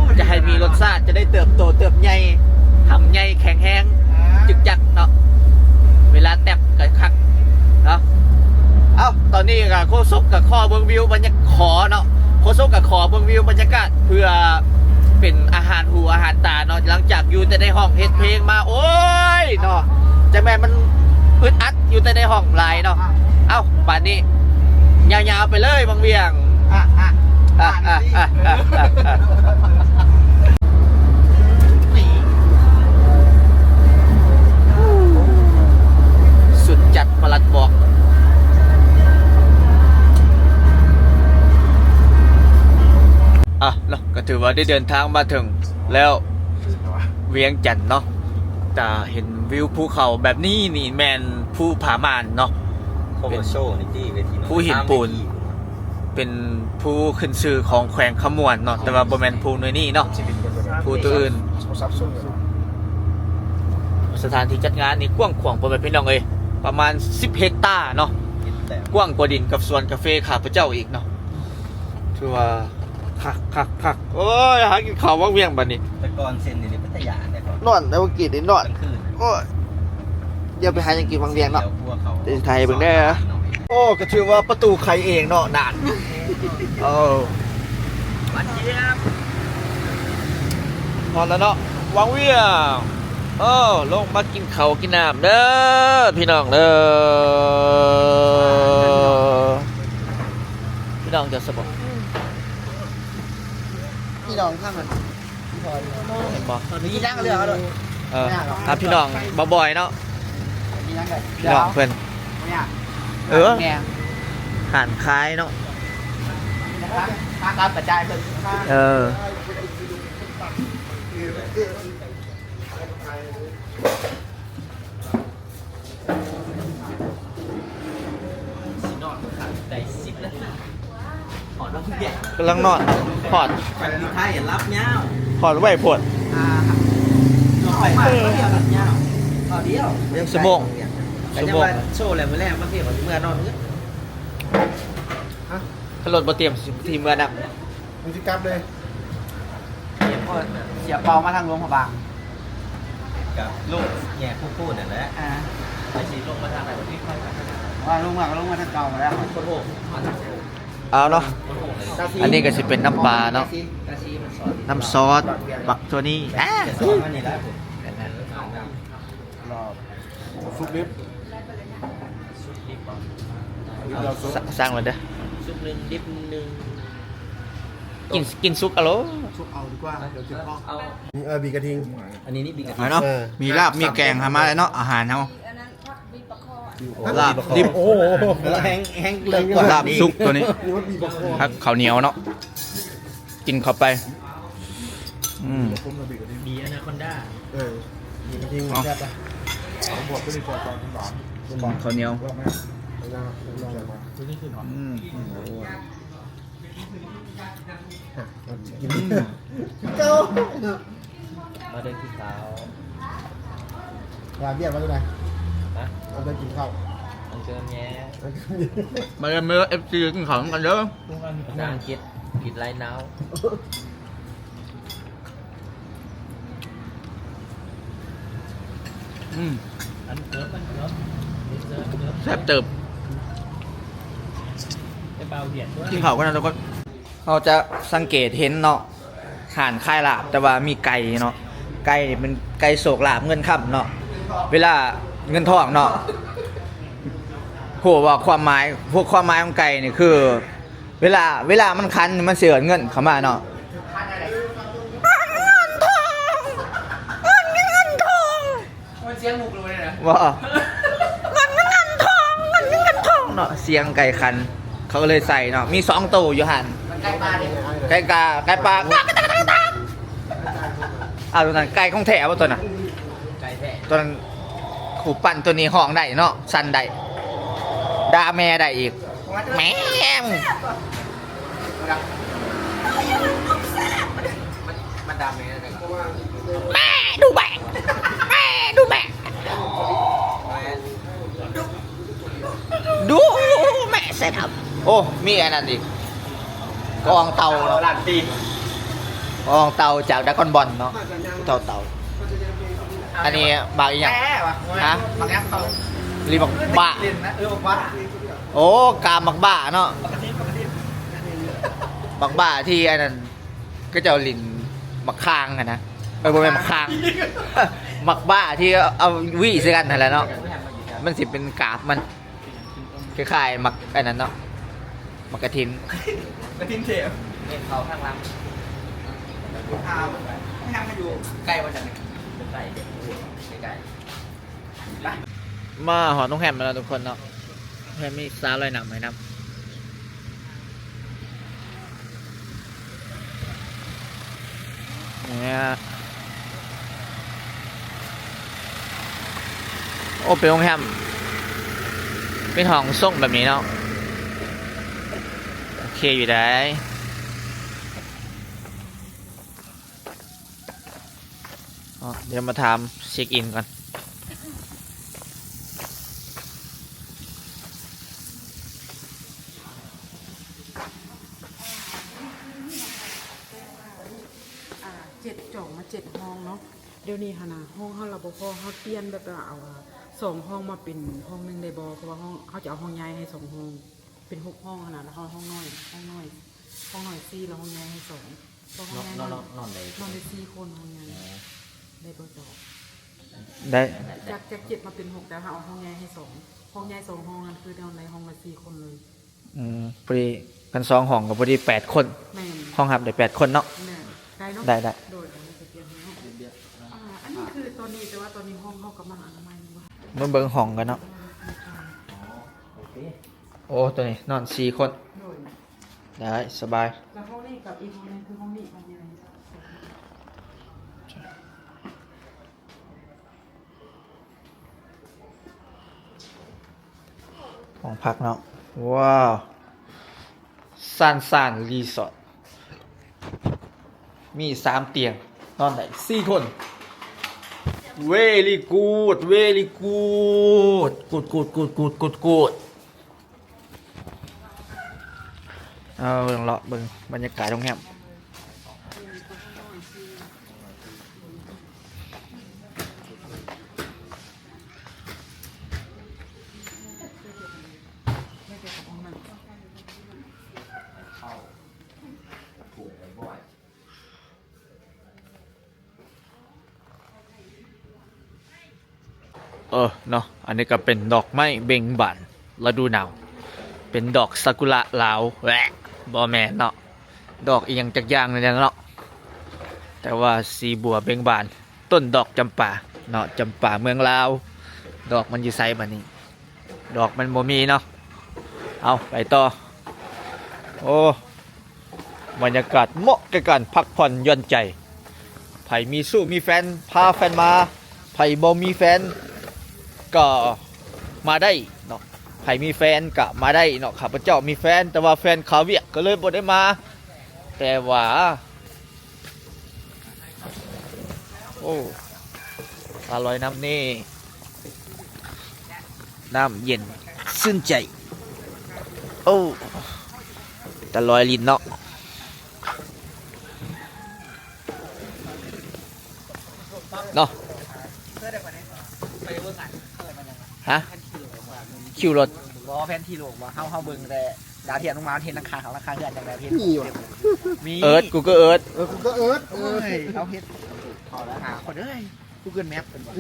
ໂອ້ຍ ຈະໃຫ້ມີລົດຊາດ ຈະໄດ້ເຕີບໂຕເຕີບໃຫຍ່ ຫຳໃຫຍ່ແຂງແຮງ ອ່າ ຈຶກຈັກເນາະ ເວລາແຕັບກໍຄັກເນາະ. ເອົ້າ ຕອນນີ້ກໍໂຄສົກກໍຂໍເບິ່ງວິວບັນຍາ ຂໍເນາະ ໂຄສົກກໍຂໍເບິ່ງວິວບັນຍາກາດ ເພື່ອເປັນອາຫານຫູອາຫານຕາເນາະ. ຫຼັງຈາກຢູ່ແຕ່ໃນຫ້ອງເຮັດເພງມາ ໂອ້ຍເນາະ ຈັກແມ່ນມັນອຶດອັດ ຢູ່ແຕ່ໃນຫ້ອງຫຼາຍເນາະ. ເອົ້າ ບາດນີ້ຍາວໆໄປເລີຍວັງວຽງ. ອ່ະ ອ່ະ ອ່ະ ອ່ະ ອ່ະ ອ່ະ ອ່ະ ອ່ະ ສຸດຈັດ ປະຫຼັດບອກ. ອ່ະ ເນາະ ກໍຖືວ່າໄດ້ເດີນທາງມາເຖິງແລ້ວ ວຽງຈັນເນາະ. ຈະເຫັນວິວພູເຂົາແບບນີ້ນີ້ແມ່ນພູຜາມ່ານເນາະ ເປັນພູຫີນປູນ ເປັນພູຂຶ້ນຊື່ຂອງແຂວງຄຳມ່ວນເນາະ ແຕ່ວ່າບໍ່ແມ່ນພູໜ່ວຍນີ້ເນາະ ພູຕົວອື່ນ. ສະຖານທີ່ຈັດງານນີ້ກວ້າງຂວາງ ພໍ່ແມ່ພີ່ນ້ອງເອີຍ ປະມານສິບເຮັກຕາເນາະ ກວ້າງກວ່າດິນກັບສວນກາເຟຂ້າພະເຈົ້າອີກເນາະ. ຖືວ່າຄັກໆໆ ໂອ້ຍ ຫາກິນເຂົ້າວັງວຽງບາດນີ້. ແຕ່ກ່ອນເສັ້ນນີ້ເປັນຕາຢ້ານແຕ່ກ່ອນ ນອນແຕ່ວ່າກິນນີ້ນອນ ກາງຄືນ ໂອ້ຍ ດຽວໄປຫາຫຍັງກິນວັງວຽງເນາະ ດຽວຊິຖ່າຍໃຫ້ເບິ່ງເດີ. ໂອ້ ກໍຖືວ່າປະຕູໄຂເອງເນາະ ນານ. ໂອ້ ມາຢ້ຽມ ຮອດແລ້ວເນາະ ວັງວຽງ. ໂອ້ ລົງມາກິນເຂົ້າກິນນ້ຳເດີພີ່ນ້ອງເດີ. ພີ່ນ້ອງເຈົ້າສະບອກ ພີ່ນ້ອງທາງນັ້ນ ເຫັນບໍ່? ມີຫຍັງເລືອກເອົາໂລດ ເອີ ຫາພີ່ນ້ອງບ່ອຍໆເນາະ ມີຫຍັງກໍ ພີ່ນ້ອງເພິ່ນ ເອີ ແມ່ນ ຮ້ານຂາຍເນາະ ມາຕາມກະຈາຍເພິ່ນ ເອີ. ຊິນອນໄດ້ສິບນາທີ ຮອດແລ້ວ ກຳລັງນອນ ຮອດ ໄທຫຼັບຍາວ ຮອດໄວໂພດ ອ່າ ໄປມາດຽວ ຫຼັບຍາວ ເຂົ້າດຽວ ຍັງຊົ່ວໂມງ ຊົ່ວໂມງ ໂຊແລ້ວ ມື້ແລງມາເພ ເມື່ອນອນເຮືອນ ຮະ ຄັນລົດບໍ່ຕຽມ ຊິເມືອນຳ ມັນຊິກັບເລີຍ ເສຍເປົາມາທາງຫຼວງພະບາງ ກັບລົງແຍກຄູຄູນັ້ນແຫຼະ ອ່າ ໄປຊິລົງມາທາງໃດ ວ່າລົງມາກໍລົງມາທາງເກົ່າແລ້ວ ໂຄດໂຫດ ເອົາເນາະ ອັນນີ້ກໍຊິເປັນນ້ຳປາເນາະ ນ້ຳຊອດບັກໂທນີ້ ອ່າ ສຸກລິບ ສ- ສ້າງມັນເດີ ສຸກໜຶ່ງ ດິບໜຶ່ງ ກິນ ກິນສຸກເອົາໂລດ ສຸກເອົາດີກວ່າ ເດີກິນເພາະ ເອີ ບີກະທິງ ອັນນີ້ນີ້ບີກະທິງເນາະ ເອີ ມີລາບມີແກງ ຫາມາແລ້ວເນາະ ອາຫານເຮົາ ລາບດິບ ໂອ້ໂຫ ແຮງ ແຮງເລີກວ່າ ລາບສຸກໂຕນີ້ ຜັກເຂົ້າໜຽວເນາະ ກິນເຂົ້າໄປ ອືມ ບີອານາຄອນດາ ເອີ ບີກະທິງ ເອົາ ແຊບປະ ເຂົ້າໜຽວ ອືມ ໂອ້ຍ ກິນ ເຈົ້າ ມາເດີກິນເຂົ້າ ວ່າວຽກມາຢູ່ໃນ ຮະ ມາເດີກິນເຂົ້າ ມາເດີແມ່ ມາເດີເອັຟຊີ ກິນເຂົ້ານຳກັນເດີ ພາສາອັງກິດ ກິນໄລນາວ ອືມ ອັນເກີບ ອັນເກີບ ເຊີບ ເກີບ ແຊບເຕີບ ໄປບ່າວຫຽດດ້ວຍ ກິນເຂົ້າກັນນະທຸກຄົນ ເຮົາຈະສັງເກດເຫັນເນາະ ຮ້ານຂາຍລາບ ແຕ່ວ່າມີໄກ່ເນາະ ໄກ່ນີ້ເປັນໄກ່ໂຊກລາບເງິນຄຳເນາະ ເວລາເງິນທອງເນາະ ຮູ້ບໍ່ຄວາມໝາຍ ຄວາມໝາຍຂອງໄກ່ນີ້ຄື ເວລາ ເວລາມັນຂັນ ມັນຊິເອີ້ນເງິນເຂົ້າມາເນາະ ເງິນທອງ ເງິນເງິນທອງ ມັນສຽງລູກເລີຍນະ ບໍ່ ເງິນເງິນທອງ ເງິນເງິນທອງເນາະ ສຽງໄກ່ຂັນ ເຂົາກໍເລີຍໃສ່ເນາະ ມີສອງໂຕຢູ່ຫັ້ນ ໄກ່ປ່າເດ້ ໄກ່ກາ ໄກ່ປ່າ ເອົາ ໂຕນັ້ນໄກ່ຂອງແທ້ບໍ່ໂຕນັ້ນ ໄກ່ແທ້ ໂຕນັ້ນ ຜູ້ປັ່ນໂຕນີ້ຮ້ອງໄດ້ເນາະ ສັ່ນໄດ້ ດ່າແມ່ໄດ້ອີກ ແມ່ ມັນ ມັນດ່າແມ່ໄດ້ ແມ່ ດູແມ່ ແມ່ ດູແມ່ ດູແມ່ ເສັດ ໂອ້ ມີອັນນັ້ນອີກ ກະອອງເຕົ່າເນາະ ກະອອງເຕົ່າຈາກດຣາກອນບອນເນາະ ຜູ້ເຖົ້າເຕົ່າ ອັນນີ້ໝາກອີ່ຫຍັງ ຮະ ໝາກຫຍັງເຂົາ ລີໝາກບ້າ ເອີ ໝາກບ້າ ໂອ້ ກາມໝາກບ້າເນາະ ໝາກກະທິນ ໝາກກະທິນ ໝາກບ້າທີ່ອັນນັ້ນ ເຂົາເຈົ້າຫຼິ້ນໝາກຂ່າງຫັ້ນນະ ເອີ ບໍ່ແມ່ນໝາກຂ່າງ ໝາກບ້າທີ່ເອົາຫວີໃສ່ກັນຫັ້ນແຫຼະເນາະ ມັນຊິເປັນກາບມັນ ຄ້າຍໆໝາກອັນນັ້ນເນາະ ໝາກກະທິນ ກະທິນເທບ ເຮັດເຂົ້າທາງຫຼັງ ອ່າ ແຮມມັນຢູ່ໃກ້ບໍ່ຈັກນີ້ ໃກ້ ໃກ້ ມາຮອດໂຮງແຮມແລ້ວເນາະທຸກຄົນເນາະ ແຮມມີສະຫຼອຍນ້ຳໃຫ້ນຳ ນີ້ ໂອ້ ເປັນໂຮງແຮມ ເປັນຫ້ອງຊົງແບບນີ້ເນາະ ໂອເຄຢູ່ໃດ. ເນາະ ດຽວມາຖາມເຊັກອິນກ່ອນ ອ່າ ເຈັດ ຈອງມາເຈັດຫ້ອງເນາະ ດຽວນີ້ຫັ້ນນະ ຫ້ອງເຮົາລະບໍ່ພໍ ເຮົາປ່ຽນແບບວ່າເອົາ ອ່າ ສອງຫ້ອງມາເປັນຫ້ອງໜຶ່ງໄດ້ບໍ່ ເພາະວ່າຫ້ອງ ເຮົາຈະເອົາຫ້ອງໃຫຍ່ໃຫ້ສອງຫ້ອງ ເປັນຫົກຫ້ອງຫັ້ນນະ ແລ້ວເຮົາຫ້ອງນ້ອຍ ຫ້ອງນ້ອຍ ຫ້ອງນ້ອຍສີ່ ແລ້ວຫ້ອງໃຫຍ່ໃຫ້ສອງ ເພາະຫ້ອງໃຫຍ່ນອນ ນອນ ນອນໄດ້ ນອນໄດ້ສີ່ຄົນ ຫ້ອງໃຫຍ່ ອໍ ໄດ້ບໍ່ເຈົ້າ? ໄດ້ ຈາກ ຈາກເຈັດມາເປັນຫົກ ແຕ່ເຮົາເອົາຫ້ອງໃຫຍ່ໃຫ້ສອງ ຫ້ອງໃຫຍ່ສອງຫ້ອງນັ້ນ ຄືນອນໄດ້ຫ້ອງລະສີ່ຄົນເລີຍ. ອືມ ພໍດີ ຄັນສອງຫ້ອງກໍພໍດີແປດຄົນ ແມ່ນ ຮອງຮັບໄດ້ແປດຄົນເນາະ ແມ່ນ ໄດ້ເນາະ ໄດ້ ໄດ້ ໂດຍ ອັນນີ້ຄືຕອນນີ້ ແຕ່ວ່າຕອນນີ້ຫ້ອງເຮົາກຳລັງອະນາໄມຢູ່ ມາເບິ່ງຫ້ອງກັນເນາະ ໂອເຄ ໂອ້ ໂຕນີ້ນອນສີ່ຄົນ ໂດຍ ໄດ້ ສະບາຍ ແລ້ວຫ້ອງນີ້ກັບອີກຫ້ອງໜຶ່ງຄືຫ້ອງນີ້ ຫ້ອງໃຫຍ່ ຫ້ອງພັກເນາະ ວ້າວ ຊານຊານຣີສອດ ມີສາມຕຽງ ນອນໄດ້ສີ່ຄົນ ເວລີກູດ ເວລີກູດ ກູດ ກູດ ກູດ ກູດ ກູດ ກູດ. ເອົາ ລອງເລາະເບິ່ງບັນຍາກາດໂຮງແຮມ ເອີ ເນາະ ອັນນີ້ກໍເປັນດອກໄມ້ເບັ່ງບານລະດູໜາວ ປັນດອກຊາກຸຣະລາວ. ແຫວະ ບໍ່ແມ່ນເນາະ ດອກອີ່ຫຍັງຈັກຢ່າງນີ້ແຫຼະເນາະ ແຕ່ວ່າສີບົວເບັ່ງບານ. ຕົ້ນດອກຈຳປາເນາະ ຈຳປາເມືອງລາວ. ດອກມັນຢູ່ໃສບາດນີ້? ດອກມັນບໍ່ມີເນາະ. ເອົາ ໄປຕໍ່. ໂອ້ ບັນຍາກາດເໝາະແກ່ການພັກຜ່ອນຢ່ອນໃຈ. ໃຜມີຊູ້ມີແຟນ ພາແຟນມາ, ໃຜບໍ່ມີແຟນກໍມາໄດ້ເນາະ, ໃຜມີແຟນກໍມາໄດ້ເນາະ. ຂ້າພະເຈົ້າມີແຟນ ແຕ່ວ່າແຟນຄາວຽກ ກໍເລີຍບໍ່ໄດ້ມາ. ແຕ່ວ່າ ໂອ້ ຕາລອຍນ້ຳນີ້ ນ້ຳເຢັນຊື່ນໃຈ. ໂອ້ ຕາລອຍຫຼິ້ນເນາະ ເນາະ. ຮະ? ຄິວລົດ ບໍ່ ແຜນທີ່ໂລກບໍ່? ເຮົາ ເຮົາເບິ່ງແຕ່ ດາວທຽມລົງມາ ເຫັນຫຼັງຄາເຂົາ ຫຼັງຄາເຮືອນຈັ່ງໃດ ເຫັນ ມີຫວະ? ມີ ເອີດ ກູເກີເອີດ ເອີ ກູເກີເອີດ ໂອ້ຍ ເອີ ເຮົາເຮັດ ເຂົາລະຫາຄົນເອີຍ ກູເກີແມັບເພິ່ນບໍ່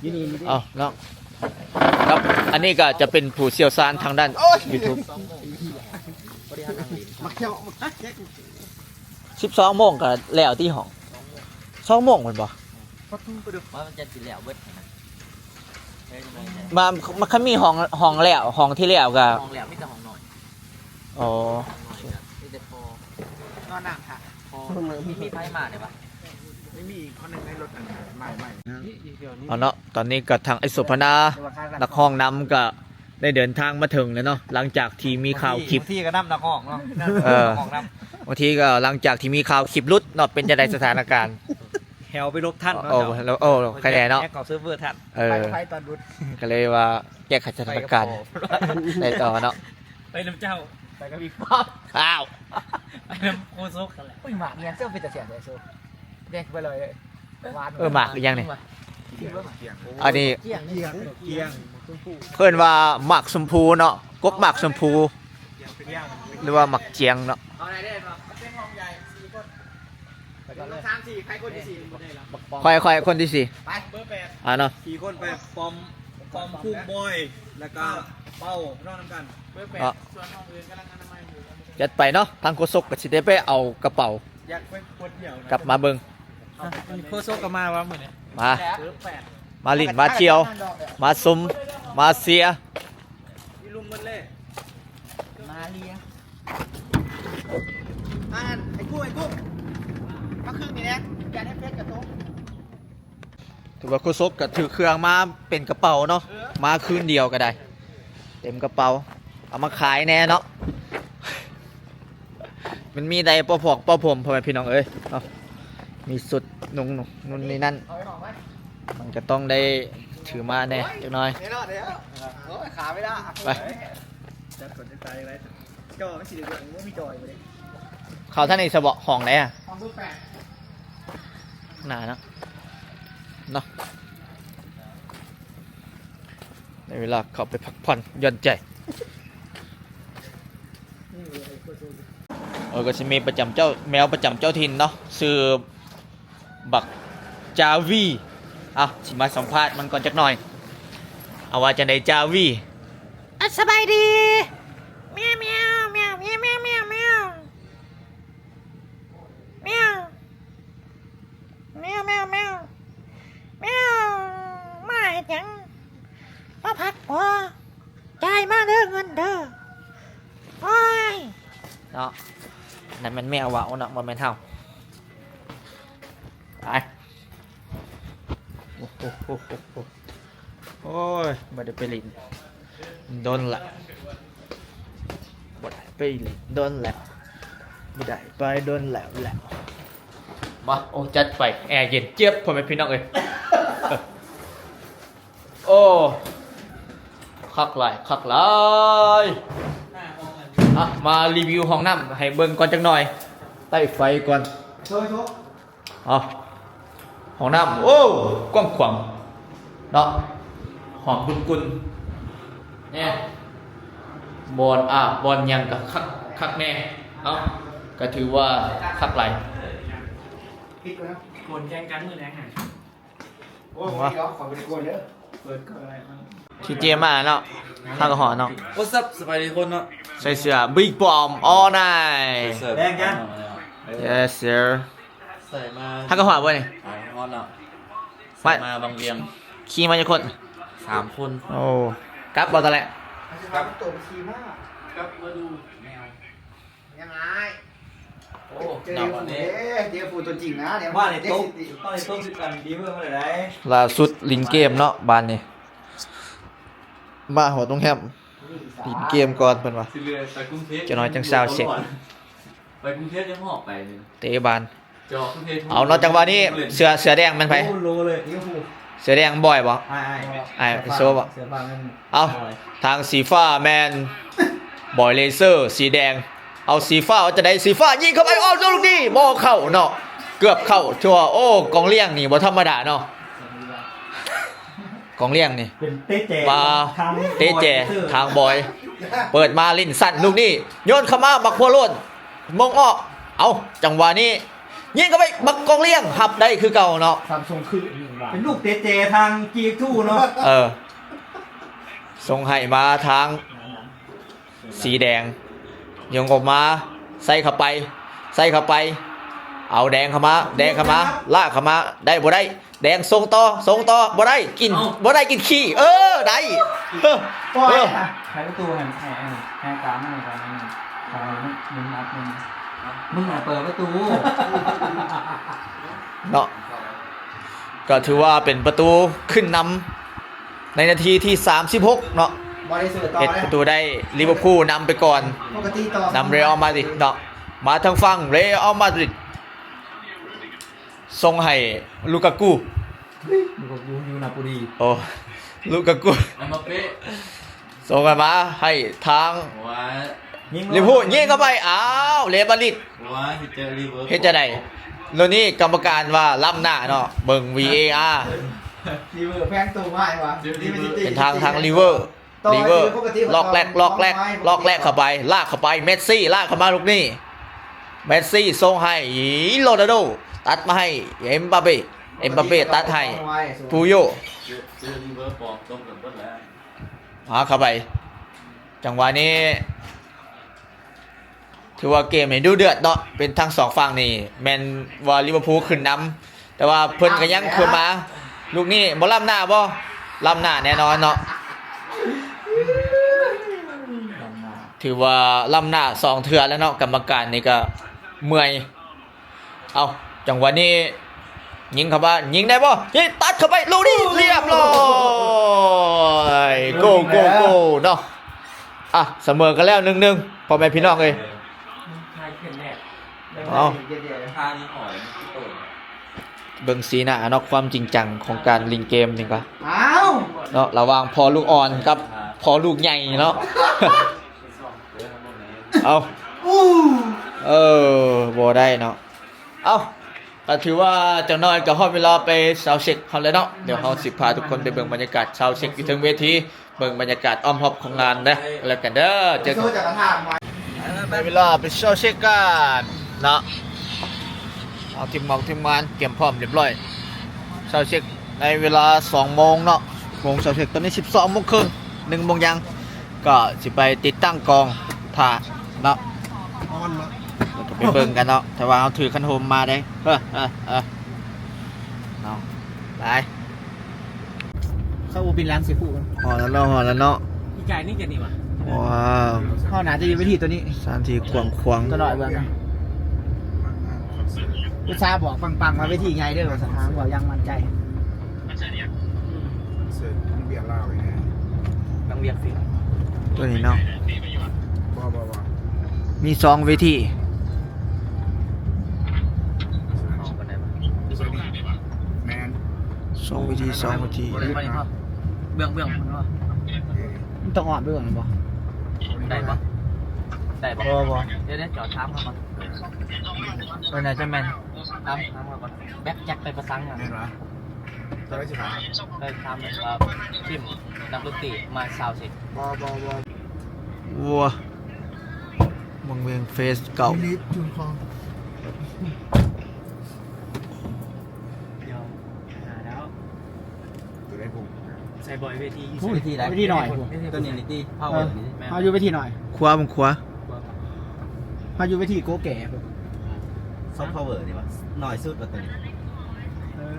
ຢູ່ນີ້ ຢູ່ນີ້ ເອົ້າ ເນາະ ຄັບ. ອັນນີ້ກໍຈະເປັນຜູ້ຊ່ຽວຊານທາງດ້ານ ໂອ້ຍ ຢູທູບ ບໍ່ໄດ້ຫາທາງຫຼິ້ນ ມັກທ່ຽວ ມັກແຈກ ສິບສອງໂມງກໍແລ້ວຕິຫ້ອງ ສອງໂມງແມ່ນບໍ່? ປະຕູ ວ່າມັນຈະຊິແລ້ວເບິດຫັ້ນນະ ມາ ມັນ ຄັນມີຫ້ອງ ຫ້ອງແລ້ວ ຫ້ອງທີ່ແລ້ວກໍ ຫ້ອງແລ້ວມີແຕ່ຫ້ອງນອນ. ອໍ ຫ້ອງນອນກໍມີແຕ່ພໍ່ ນອນນຳຖ້າ ພໍ່ ມີ ມີໃຜມາໄດ້ປະ? ມີ ມີອີກຄົນໜຶ່ງໃນລົດອັນໃໝ່ໆ ເອົາເນາະ. ຕອນນີ້ກໍທາງອ້າຍໂສພະນາ ນັກຮ້ອງນຳກໍ ໄດ້ເດີນທາງມາເຖິງແລ້ວເນາະ ຫຼັງຈາກທີ່ມີຂ່າວຄລິບ ບາງທີກໍນຳນັກຮ້ອງເນາະ ເອີ ນັກຮ້ອງນຳ ບາງທີກໍຫຼັງຈາກທີ່ມີຂ່າວຄລິບຫຼຸດເນາະ. ເປັນຈັ່ງໃດສະຖານະການ? ແຮວໄປຫຼົບທັນເນາະ ໂອ້ ເຈົ້າ ໂອ້ ໃຄແດ່ເນາະ ແກ້ໄຂເຂົ້າເຊີບເວີທັນ ເອີ ໄປ ໄປຕອນຫຼຸດ ກໍເລີຍວ່າແກ້ໄຂສະຖານະການ ໄດ້ຕໍ່ເນາະ ໄປນຳເຈົ້າ ໄປກັບອີກປ້ອມ ອ້າວ ໄປນຳໂຄສົກຫັ້ນແຫຼະ. ໂອ້ຍ ໝາກແມ່ນເຈົ້າເປັນຕາແຊບແທ້ໂຊ ແດກໄປເລີຍ ເອີ ໝາກອີ່ຫຍັງນີ້? ອັນນີ້ ກຽງ ກຽງ ເພິ່ນວ່າໝາກຊົມພູເນາະ ກົກໝາກຊົມພູ ຫຼືວ່າໝາກຈຽງເນາະ. ຂ້ອຍ ຂ້ອຍຄົນທີສີ່ ອ່າເນາະ ສີ່ຄົນໄປ ປອມ ປອມ ຄຸງ ບອຍ ແລ້ວກໍເປົ້າ ນອນນຳກັນ ເນາະ ຈັດໄປເນາະ. ທາງໂຄສົກກໍຊິໄດ້ໄປເອົາກະເປົາ ຢາກໄປກວດຢ້ຽມ ກັບມາເບິ່ງ. ໂຄສົກກໍມາວ່າມື້ນີ້ ມາ ມາຫຼິ້ນ ມາທ່ຽວ ມາຊົມ ມາເຊຍ ຢູ່ລຸ່ມໝົດເລີຍ ມາເລຍ. ອັນ ໄອ້ກຸ້ງ ໄອ້ກຸ້ງ ມາຄຶ່ງນີ້ແດ່ ຢ່າໃຫ້ເຟດກະຕົກ. ຖືວ່າໂຄສົກກໍຖືເຄື່ອງມາເປັນກະເປົາເນາະ ເອີ ມາຄືນດຽວກໍໄດ້ ເຕັມກະເປົາ ເອົາມາຂາຍແດ່ເນາະ. ມັນມີໄດ້ພໍ້ພອກພໍ້ຜົມ ພໍ່ແມ່ພີ່ນ້ອງເອີຍເນາະ ມີຊຸດນຸ່ງນຸ່ນນີ້ນັ້ນ ມັນກໍຕ້ອງໄດ້ຖືມາແດ່ຈັກໜ້ອຍ. ໂອ້ຍ ຂາໄມ່ໄດ້ ໄປ ຈັດກ່ອນ ຈັດໄປໄວ້ ຈໍມັນຊິໄດ້ເບິ່ງ ບໍ່ມີຈໍຢູ່ເດ້. ເຂົ້າທາງນີ້ຊະເບາະ ຫ້ອງໃດອະ? ຫ້ອງເບີແປດ ຂ້າງໜ້າເນາະ ເນາະ. ໃນເວລາເຂົ້າໄປພັກຜ່ອນຢ່ອນໃຈ ເອີ ກໍຊິມີປະຈຳເຈົ້າ ແມວປະຈຳເຈົ້າຖິ່ນເນາະ ຊື່ບັກຈາວີ. ເອົາ ຊິມາສຳພາດມັນກ່ອນຈັກໜ້ອຍ ເອົາ ວ່າຈັ່ງໃດຈາວີ? ອາ ສະບາຍດີ ແມວ ແມວ ແມວ ແມວ ແມວ ແມວ ແມວ ແມວ ແມວ ແມວ ແມວ ແມວ ມາເຮັດຫຍັງ? ມາພັກບໍ່? ຈ່າຍມາເດີເງິນເດີ. ໂອ້ຍ ເນາະ ນັ້ນແມ່ນແມວເວົ້າເນາະ ບໍ່ແມ່ນເຮົາ. ໄປ ໂອ້ໂຫ ໂອ້ຍ ບໍ່ໄດ້ໄປຫຼິ້ນດົນລະ ບໍ່ໄດ້ໄປຫຼິ້ນດົນແລ້ວ ບໍ່ໄດ້ໄປດົນແລ້ວແຫຼະ. ມາ ໂອ້ ຈັດໄປ ແອເຢັນຈຽບ ພໍ່ແມ່ພີ່ນ້ອງເອີຍ. ໂອ້ ຄັກຫຼາຍ ຄັກຫຼາຍ. ອ່ະ ມາຣີວິວຫ້ອງນ້ຳໃຫ້ເບິ່ງກ່ອນຈັກໜ້ອຍ ໄຕ້ໄຟກ່ອນ. ເອົາ ຫ້ອງນ້ຳ ໂອ້ ກວ້າງຂວາງເນາະ ຫອມກຸ່ນໆ ແນ່ ບ່ອນອາບບ່ອນຫຍັງກໍຄັກ ຄັກແນ່. ເອົາ ກໍຖືວ່າຄັກຫຼາຍ. ໂກນແຂ່ງກັນມື້ແລງຫາ ໂອ້ຍ ບໍ່ມີດອກ ຂ້ອຍບໍ່ໄດ້ໂກນເດີ ເປີດກໍໄດ້. ທີ່ເຈມາເນາະ ເຮົາກໍຮອດເນາະ. What's up ສະບາຍດີທຸກຄົນເນາະ. ໃສ່ເສື້ອ Big Bomb All Night ແດງຈັງ. Yes sir. ໃສ່ມາ ເຮົາກໍຮອດບໍ່ນີ້? ຮອດເນາະ. ໃສ່ມາວັງວຽງ. ຂີ່ມາຈັກຄົນ? ສາມຄົນ. ໂອ້ ກັບບໍ່ຕອນແລກ? ກັບ ກັບມາດູແມວ. ຍັງອາຍ. ໂອ້ ເຈີ ເນາະ ເຈີຜູ້ຕົວຈິງນະ. ມາໃນໂຕະ ຕ້ອງໃນໂຕະຄືກັນ ດີເວີມາໄດ້. ລ່າສຸດຫຼິ້ນເກມເນາະ ບາດນີ້ມາຮອດໂຮງແຮມ ຫຼິ້ນເກມກ່ອນເພິ່ນວ່າ ຊິເຫຼືອໄປກຸງເທບ ຈັກໜ້ອຍຈັ່ງຊາວເຊັກ ໄປກຸງເທບຍັງຫອບໄປນີ້ ເຕະບານ. ເອົາເນາະ ຈັງຫວະນີ້ເສື້ອ ເສື້ອແດງແມ່ນໃຜ? ເສື້ອແດງບອຍບໍ່? ອ້າຍ ອ້າຍ ອ້າຍ ອ້າຍໂຊບໍ່? ເອົາ ທາງສີຟ້າແມ່ນບອຍເລເຊີ ສີແດງ. ເອົາ ສີຟ້າວ່າຈັ່ງໃດ? ສີຟ້າຍິງເຂົ້າໄປ ເອົາ ລູກນີ້ບໍ່ເຂົ້າເນາະ ເກືອບເຂົ້າ. ຖືວ່າ ໂອ້ ກອງລ້ຽງນີ້ບໍ່ທຳມະດາເນາະ ກອງລ້ຽງນີ້ ເປັນເຕະແຈ ວ່າ ທາງ ເຕະແຈ ບອຍເລເຊີ ທາງບອຍ ເປີດມາຫຼິ້ນສັ້ນ ລູກນີ້ໂຍນເຂົ້າມາ ບັກຫົວໂລ້ນ ມົງອອກ. ເອົາ ຈັງຫວະນີ້ຍິງເຂົ້າໄປ ບັກກອງລ້ຽງຮັບໄດ້ຄືເກົ່າເນາະ. ສາມຊົງຄື ເປັນລູກເຕະແຈທາງຈີເອັກທູເນາະ. ເອີ ສົ່ງໃຫ້ມາທາງສີແດງ ຍົງອອກມາ ໃສ່ເຂົ້າໄປ ໃສ່ເຂົ້າໄປ ເອົາແດງເຂົ້າມາ ແດງເຂົ້າມາ ລາກເຂົ້າມາ ໄດ້ບໍ່ໄດ້? ແດງສົ່ງຕໍ່ ສົ່ງຕໍ່ ບໍ່ໄດ້ ກິນ ເອົ້າ ບໍ່ໄດ້ ກິນຂີ້. ເອີ ໄດ້ ເອີ ປ່ອຍ ເອີ ໃຫ້ປະຕູ ໃຫ້ ໃຫ້ ໃຫ້ກາງ ໃຫ້ກາງ ໃຫ້ກາງ ໃຫ້ມັນ ມັນອັດ ມັນ ມຶງອະເປີດປະຕູ ເນາະ. ກໍຖືວ່າເປັນປະຕູຂຶ້ນນຳໃນນາທີທີສາມສິບຫົກເນາະ ບໍ່ໄດ້ເສີດຕໍ່ ເຮັດປະຕູໄດ້ ລິເວີພູນຳໄປກ່ອນ ປົກກະຕິຕໍ່ ນຳເຣອັລມາດຣິດເນາະ. ມາທາງຝັ່ງເຣອັລມາດຣິດ ສົ່ງໃຫ້ລູກາກູ ລູກາກູຢູ່ນາໂປລີ ໂອ້ ລູກາກູ ເອັມບາເປ ສົ່ງໃຫ້ມາໃຫ້ທາງ ວ່າ ລິເວີພູ ຍິງເຂົ້າໄປ ອ້າວ ເຣອັລມາດຣິດ ວ່າຊິເຈີລິເວີ ເຮັດຈັ່ງໃດ? ໂລນີ້ກຳມະການວ່າລ້ຳໜ້າເນາະ ເບິ່ງ ວີເອອາ ລິເວີແພງໂຕມາກວ່າ ເປັນທາງ ທາງລິເວີ ລິເວີ ລັອກແລັກ ລັອກແລັກ ລັອກແລັກເຂົ້າໄປ ລາກເຂົ້າໄປ ເມດຊີ ລາກເຂົ້າມາລູກນີ້ ເມດຊີສົ່ງໃຫ້ໂຣນັນໂດ ຕັດມາໃຫ້ເອັມບາເປ ເອັມບາເປຕັດໃຫ້ປູໂຍ ຫາເຂົ້າໄປ ຈັງຫວະນີ້ ຖືວ່າເກມນີ້ດຸເດືອດເນາະ ເປັນທັງສອງຝັ່ງນີ້ ແມ່ນວ່າລິເວີພູຂຶ້ນນຳ ແຕ່ວ່າເພິ່ນກໍຍັງຄືນມາ ລູກນີ້ບໍ່ລ້ຳໜ້າບໍ່? ລ້ຳໜ້າແນ່ນອນເນາະ ຖືວ່າລ້ຳໜ້າສອງເທື່ອແລ້ວເນາະ ກຳມະການນີ້ກໍເມື່ອຍ. ເອົ້າ ຈັງຫວະນີ້ຍິງເຂົ້າມາ ຍິງໄດ້ບໍ່? ຍິງ ຕັດເຂົ້າໄປ ລູກນີ້ ຮຽບຮ້ອຍ ໂກ ໂກ ໂກເນາະ. ອ່ະ ສະເໝີກັນແລ້ວ ໜຶ່ງໜຶ່ງ ພໍ່ແມ່ພີ່ນ້ອງເອີຍ. ເອົາ ເບິ່ງສີໜ້າເນາະ ຄວາມຈິງຈັງຂອງການຫຼິ້ນເກມນີ້ກໍ ເອົ້າ ເນາະ ລະຫວ່າງພໍ່ລູກອ່ອນກັບພໍ່ລູກໃຫຍ່ເນາະ. ເອົາ ເອີ ບໍ່ໄດ້ເນາະ. ເອົ້າ ກໍຖືວ່າຈັກໜ້ອຍກໍຮອດເວລາໄປຊາວເຊັກເຮົາແລ້ວເນາະ. ດຽວເຮົາຊິພາທຸກຄົນໄປເບິ່ງບັນຍາກາດຊາວເຊັກຢູ່ເທິງເວທີ ເບິ່ງບັນຍາກາດອ້ອມຮອບຂອງງານເດີ ແລ້ວກັນເດີ ເຈີກັນ. ໄດ້ເວລາໄປຊາວເຊັກກັນເນາະ. ເອົາ ທີມງອກທີມງານກຽມພ້ອມຮຽບຮ້ອຍ ຊາວເຊັກໃນເວລາສອງໂມງເນາະ. ໂມງຊາວເຊັກ ຕອນນີ້ສິບສອງໂມງເຄິ່ງ ໜຶ່ງໂມງຢ່າງ ກໍຊິໄປຕິດຕັ້ງກ້ອງຖ້າເນາະ. ຮ້ອນເນາະ ແລ້ວກໍໄປເບິ່ງກັນເນາະ. ແຕ່ວ່າເຮົາຖືຄັນໂຮມມາເດ້ ເອີ ເອີ ເອີ ເນາະ. ໄປ ເຂົາບໍ່ປິ່ນຫຼັງຊິຜູ້ ຮອດແລ້ວເນາະ ຮອດແລ້ວເນາະ. ອີກາຍນີ້ຈະນີ້ຫວາ? ວ້າວ ເຮົາໜ້າຈະຢູ່ເວທີໂຕນີ້ ສະຖານທີ່ກວ້າງຂວາງ ຕົວນ້ອຍເບິ່ງ. ອຸດສ່າບອກປັງໆວ່າເວທີໃຫຍ່ເດີ ວ່າຊັ້ນ ຫາເວົ້າຢ່າງໝັ້ນໃຈ. ເຊີນ ເວຍລາວ ນາງວຽກຊິ ຕົວນີ້ເນາະ ບໍ່ ບໍ່ ບໍ່ ມີສອງເວທີ ແມ່ນ ສອງເວທີ ສອງເວທີ ເບື້ອງ ເບື້ອງ ມັນຕ້ອງອ້ອມໄປເບິ່ງບໍ່? ໄດ້ບໍ່? ໄດ້ບໍ່? ບໍ່ ບໍ່ ດຽວ ດຽວຈອດຖາມເຂົາກ່ອນ ເອີ ໜ້າຈະແມ່ນ ຖາມ ຖາມເຂົາກ່ອນ ແບັກແຈັກໄປປະສັງຫຍັງ? ແມ່ນຫວາ? ເຈົ້າໄດ້ຊິຖາມ ໄດ້ຖາມວ່າທີມນັກດົນຕີມາຊາວເຊັກ ບໍ່ ບໍ່ ບໍ່ ວັວ ວັງວຽງເຟສເກົ້າ ດຽວຫາແລ້ວ ຕົວໃດພຸ້ນ ໃສ່ ບອຍເວທີຢູ່ ເວທີໃດ? ເວທີໜ້ອຍພຸ້ນ ຕົວນີ້ນີ້ຕິ ພາວເວີນີ້ ເອີ ເຮົາຢູ່ເວທີໜ້ອຍ ຂວາ ເບິ່ງຂວາ ເຮົາຢູ່ເວທີໂກແກ່ພຸ້ນ ຊອບພາວເວີນີ້ຫວາ ໜ້ອຍສຸດວ່າຕົວນີ້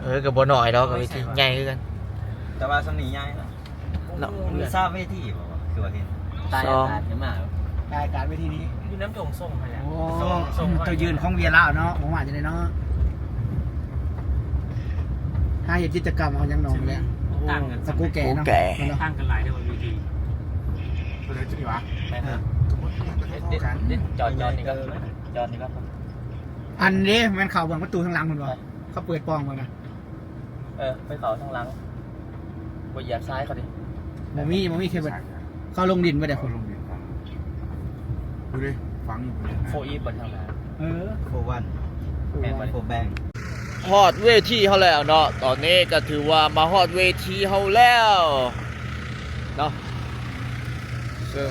ເອີ ເອີ ກໍບໍ່ໜ້ອຍດອກ ກໍເວທີໃຫຍ່ຄືກັນ ແຕ່ວ່າຊ່ຳນີ້ໃຫຍ່ເນາະ ເນາະ ມີຊາວເວທີບໍ່ວະ ຄືວ່າເຫັນ ຕາຍອາກາດຂຶ້ນມາ ຕາຍອາກາດເວທີນີ້ ຢູ່ນຳໂດງສົ່ງຫັ້ນແຫຼະ ໂອ້ ໂດງສົ່ງ ໂຕຢືນຂອງເວຍລາວເນາະ ບໍ່ວ່າຈັ່ງໃດເນາະ ຫາເຮັດກິດຈະກຳເອົາຫຍັງໜອງແຫຼະ ຕ່າງກັນ ສະກູແກເນາະ ສະກູແກ ຕ່າງກັນຫຼາຍເດ້ເວທີ ຕົວໃດຕົວນີ້ຫວາ ແມ່ນ ເອີ ຈອດ ຈອດນີ້ກໍ ຈອດນີ້ກໍ ອັນນີ້ແມ່ນເຂົ້າເບິ່ງປະຕູທາງຫຼັງພຸ້ນບໍ່ ເຂົາເປີດປ່ອງເບິ່ງນະ ເອີ ໄປເຂົ້າທາງຫຼັງ ບໍ່ຢຽບຊາຍເຂົາເດ້ ບໍ່ມີ ບໍ່ມີເຄເບິນ ເຂົາລົງດິນບໍ່ໄດ້ ເຂົາລົງດິນ ຢູ່ເດ້ ຝັງຢູ່ພຸ້ນເດ້ ໂຟອີຟບໍ່ທາງໜ້າ ເອີ ໂຟວັນ ແມ່ນບໍ່ ໂຟແບງ ຮອດເວທີເຮົາແລ້ວເນາະ ຕອນນີ້ກໍຖືວ່າມາຮອດເວທີເຮົາແລ້ວເນາະ ເຊິ່ງ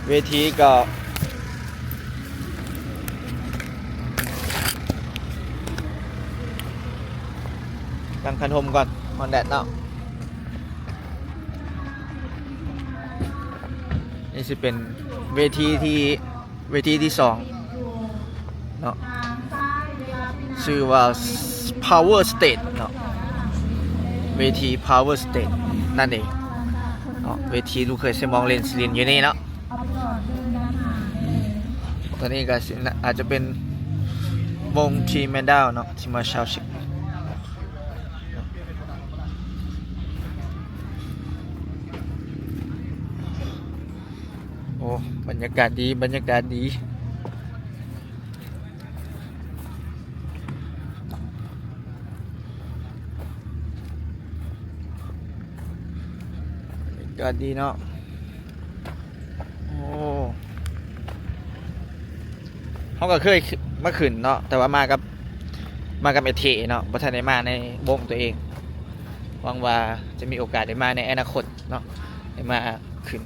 ເວທີກໍ ຕັ້ງຄັນຮົ່ມກ່ອນ ຮ້ອນແດດເນາະ ນີ້ຊິເປັນເວທີທີ່ ເວທີທີ່ສອງເນາະ ຊື່ວ່າ Power Stage ເນາະ ເວທີ Power Stage ນັ້ນເອງເນາະ ເວທີລູກເຂີຍເຊຍມອງເລນຊິລິນຢູ່ນີ້ເນາະ ຕົວນີ້ກໍຊິ ອາດຈະເປັນວົງ Team Mandal ເນາະ ທີ່ມາຊາວເຊັກ ໂອ້ ບັນຍາກາດດີ ບັນຍາກາດດີ ບັນຍາກາດດີເນາະ ໂອ້ ເຮົາກໍເຄີຍ ມາຂຶ້ນເນາະ ແຕ່ວ່າມາກັບ ມາກັບເອເທເນາະ ບໍ່ທັນໄດ້ມາໃນວົງຕົວເອງ ຫວັງວ່າຈະມີໂອກາດໄດ້ມາໃນອະນາຄົດເນາະ ໄດ້ມາຂຶ້ນ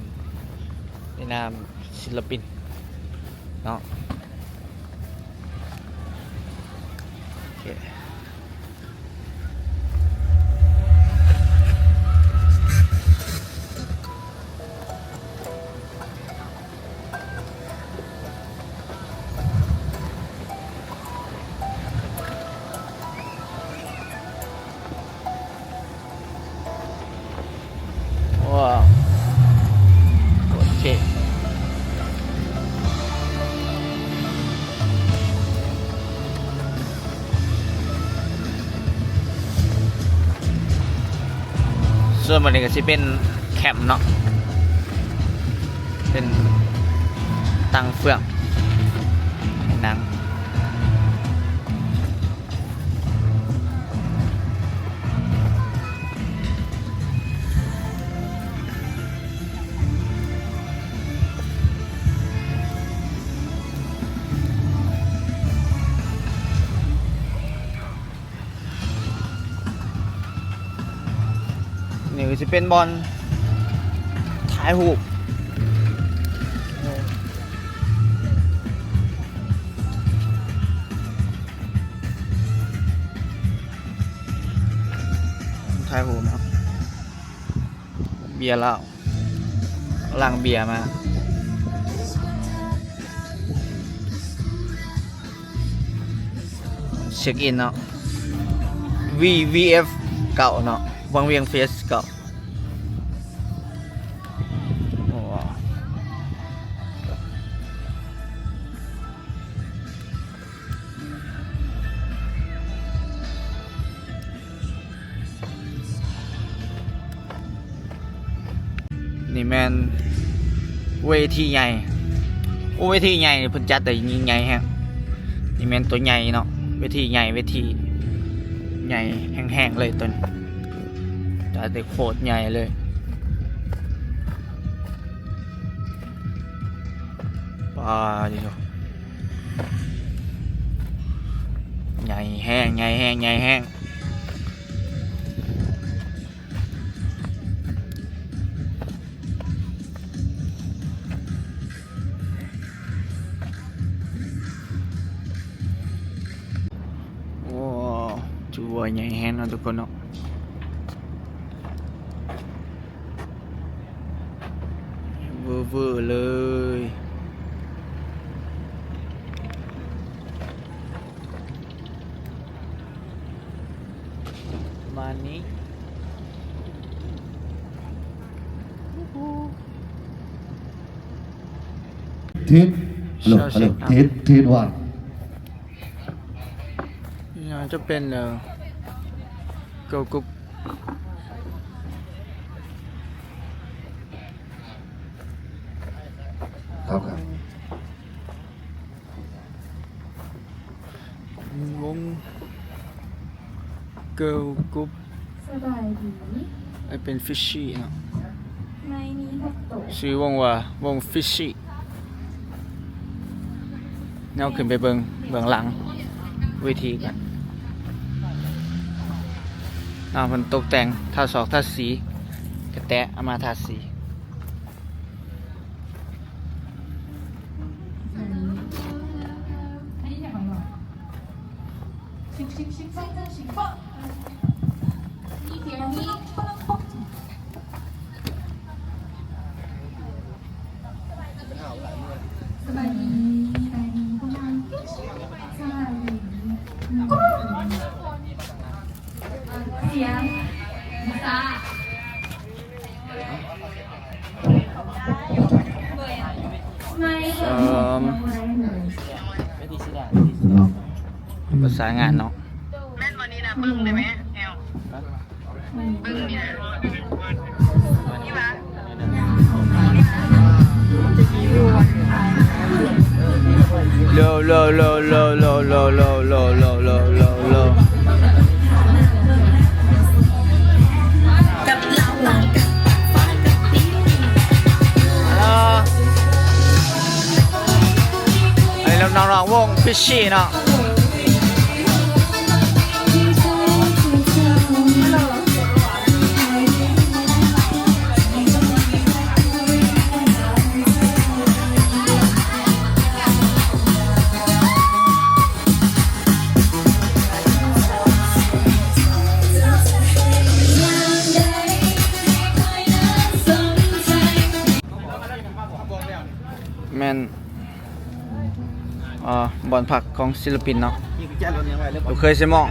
ໃນນາມສິນລະປິນເນາະ ໂອເຄ. ວ້າວ ໂອເຄ ສ່ວນບັດນີ້ກໍຊິເປັນແຄມເນາະ ເປັນຕັ່ງເຟືອງນັ່ງ. ນີ້ກໍຊິເປັນບ່ອນຖ່າຍຮູບ ຖ່າຍຮູບເນາະ ເບຍລາວ ຫຼັງເບຍມາ ເຊັກອິນເນາະ ວີ ວີເອັຟ ເກົ້າເນາະ ວັງວຽງເຟສເກົ້າ ໂອ້ ນີ້ແມ່ນເວທີໃຫຍ່ ໂອ້ ເວທີໃຫຍ່ ເພິ່ນຈັດໄດ້ຍິ່ງໃຫຍ່ແຮງ ນີ້ແມ່ນຕົວໃຫຍ່ເນາະ ເວທີໃຫຍ່ ເວທີໃຫຍ່ແຮງໆເລີຍຕົວນີ້ ຈັດໄດ້ໂຄດໃຫຍ່ເລີຍ ປາດ ໃຫຍ່ແຮງ ໃຫຍ່ແຮງ ໃຫຍ່ແຮງ ໂອ້ ຖືວ່າໃຫຍ່ແຮງເນາະທຸກຄົນເນາະ. ເວີເລີຍ ປະມານນີ້. ເທສ ເທສ ເທສ ເທສ ເທສ ເທສ ນີ້ຈະເປັນ ເອີ ເກີລກຣຸບ ຄັບ ວົງເກີລກຣຸບ ສະບາຍດີ ເປັນຟິດຊີເນາະ ໃນນີ້ຫົກໂຕ ຊື່ວົງວ່າວົງຟິດຊີ. ເຮົາຂຶ້ນໄປເບິ່ງເບື້ອງຫຼັງເວທີກັນ. ເອົາ ເພິ່ນຕົກແຕ່ງ ທາສອກທາສີ ກະແຕະເອົາມາທາສີ. ສະບາຍດີ ສະບາຍດີ ສະບາຍດີ ສຽງ ສາມ ປະສານງານເນາະ. ແມ່ນບໍ່ນີ້ນະ ເບິ່ງໄດ້ແມ ແອວ ເບິ່ງນີ້ນະ ນີ້ຫວາ ໂລ ໂລ ໂລ ໂລ ອັນນີ້ນ້ອງໆ ວົງຟິດຊີເນາະ. ແມ່ນ ອ່າ ບ່ອນພັກຂອງສິນລະປິນເນາະ ລູກເຂີຍໄຊມ່ອງ.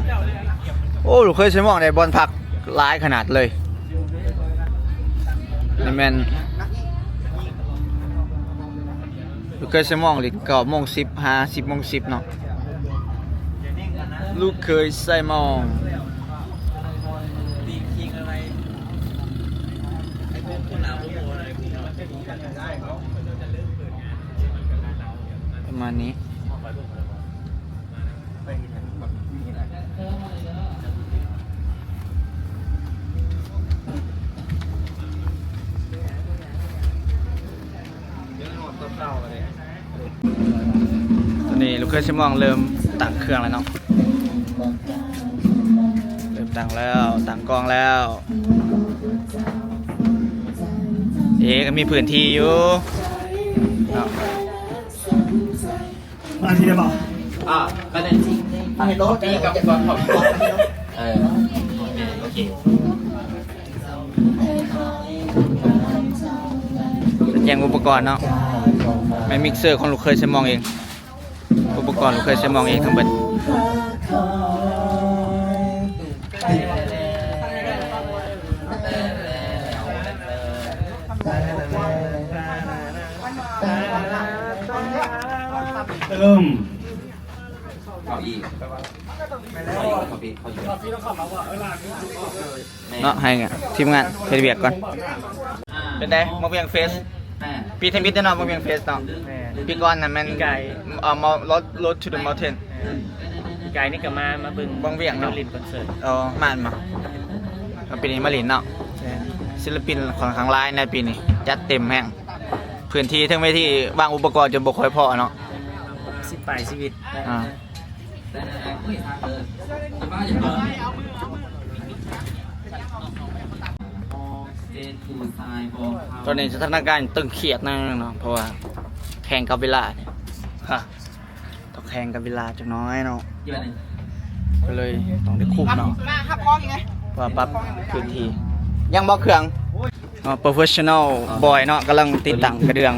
ໂອ້ ລູກເຂີຍໄຊມ່ອງໄດ້ບ່ອນພັກຫຼາຍຂະໜາດເລີຍ. ນີ້ແມ່ນລູກເຂີຍໄຊມ່ອງ ຫຼິ້ນເກົ້າໂມງສິບ ຫາສິບໂມງສິບເນາະ. ລູກເຂີຍໄຊມ່ອງ ປະມານນີ້. ຕອນນີ້ລູກເຂີຍໄຊມ່ອງເລີ່ມຕັ້ງເຄື່ອງແລ້ວເນາະ. ເລີ່ມຕັ້ງແລ້ວ ຕັ້ງກ້ອງແລ້ວ. ເອ ກໍມີພື້ນທີ່ຢູ່ເນາະ. ມາທີ່ໄດ້ບໍ່? ອ່າ ກໍໄດ້ ໃຫ້ໂນ້ດ ເອີ ໂອເຄ. ແຈ້ງອຸປະກອນເນາະ ແມ່ນມິກເຊີຂອງລູກເຂີຍໄຊມ່ອງເອງ. ອຸປະກອນລູກເຂີຍໄຊມ່ອງເອງທັງເບິດ. ເອີມ ເຂົ້າອີກ ເຂົ້າອີກ ເຂົ້າອີກ ເຂົ້າອີກ. ເນາະ ໃຫ້ທີມງານເຮັດວຽກກ່ອນ. ເປັນໃດ ມາວຽງເຟສ ປີທຳອິດເນາະ ມາວຽງເຟສເນາະ. ແມ່ນ ປີກ່ອນນັ້ນແມ່ນ ປີກາຍ ເອີ ມາ Road to the Mountain. ແມ່ນ ປີກາຍນີ້ກໍມາ ມາເບິ່ງ ມາວຽງເນາະ ມາຫຼິ້ນຄອນເສີດ. ອໍ ມາແມ່ນບໍ່? ມາປີນີ້ມາຫຼິ້ນເນາະ. ແມ່ນ ສິນລະປິນຂ້ອນຂ້າງຫຼາຍໃນປີນີ້ ຈັດເຕັມແຮງ. ພື້ນທີ່ເທິງເວທີວາງອຸປະກອນຈົນບໍ່ຄ່ອຍພໍເນາະ. ສິບປາຍຊີວິດ ອ່າ. ຕອນນີ້ສະຖານະການຕຶງຄຽດໜ້ອຍໜຶ່ງເນາະ ເພາະວ່າແຂ່ງກັບເວລານີ້ ຮະ ຕ້ອງແຂ່ງກັບເວລາຈັກໜ້ອຍເນາະ ກໍເລີຍຕ້ອງໄດ້ຄຸມເນາະ ມາຮັບຂອງອີກໄງ ວ່າປັບພື້ນທີ່ ຍັງບໍ່ເຄື່ອງ. ເນາະ professional boy ເນາະ ກຳລັງຕິດຕັ້ງກະເດື່ອງ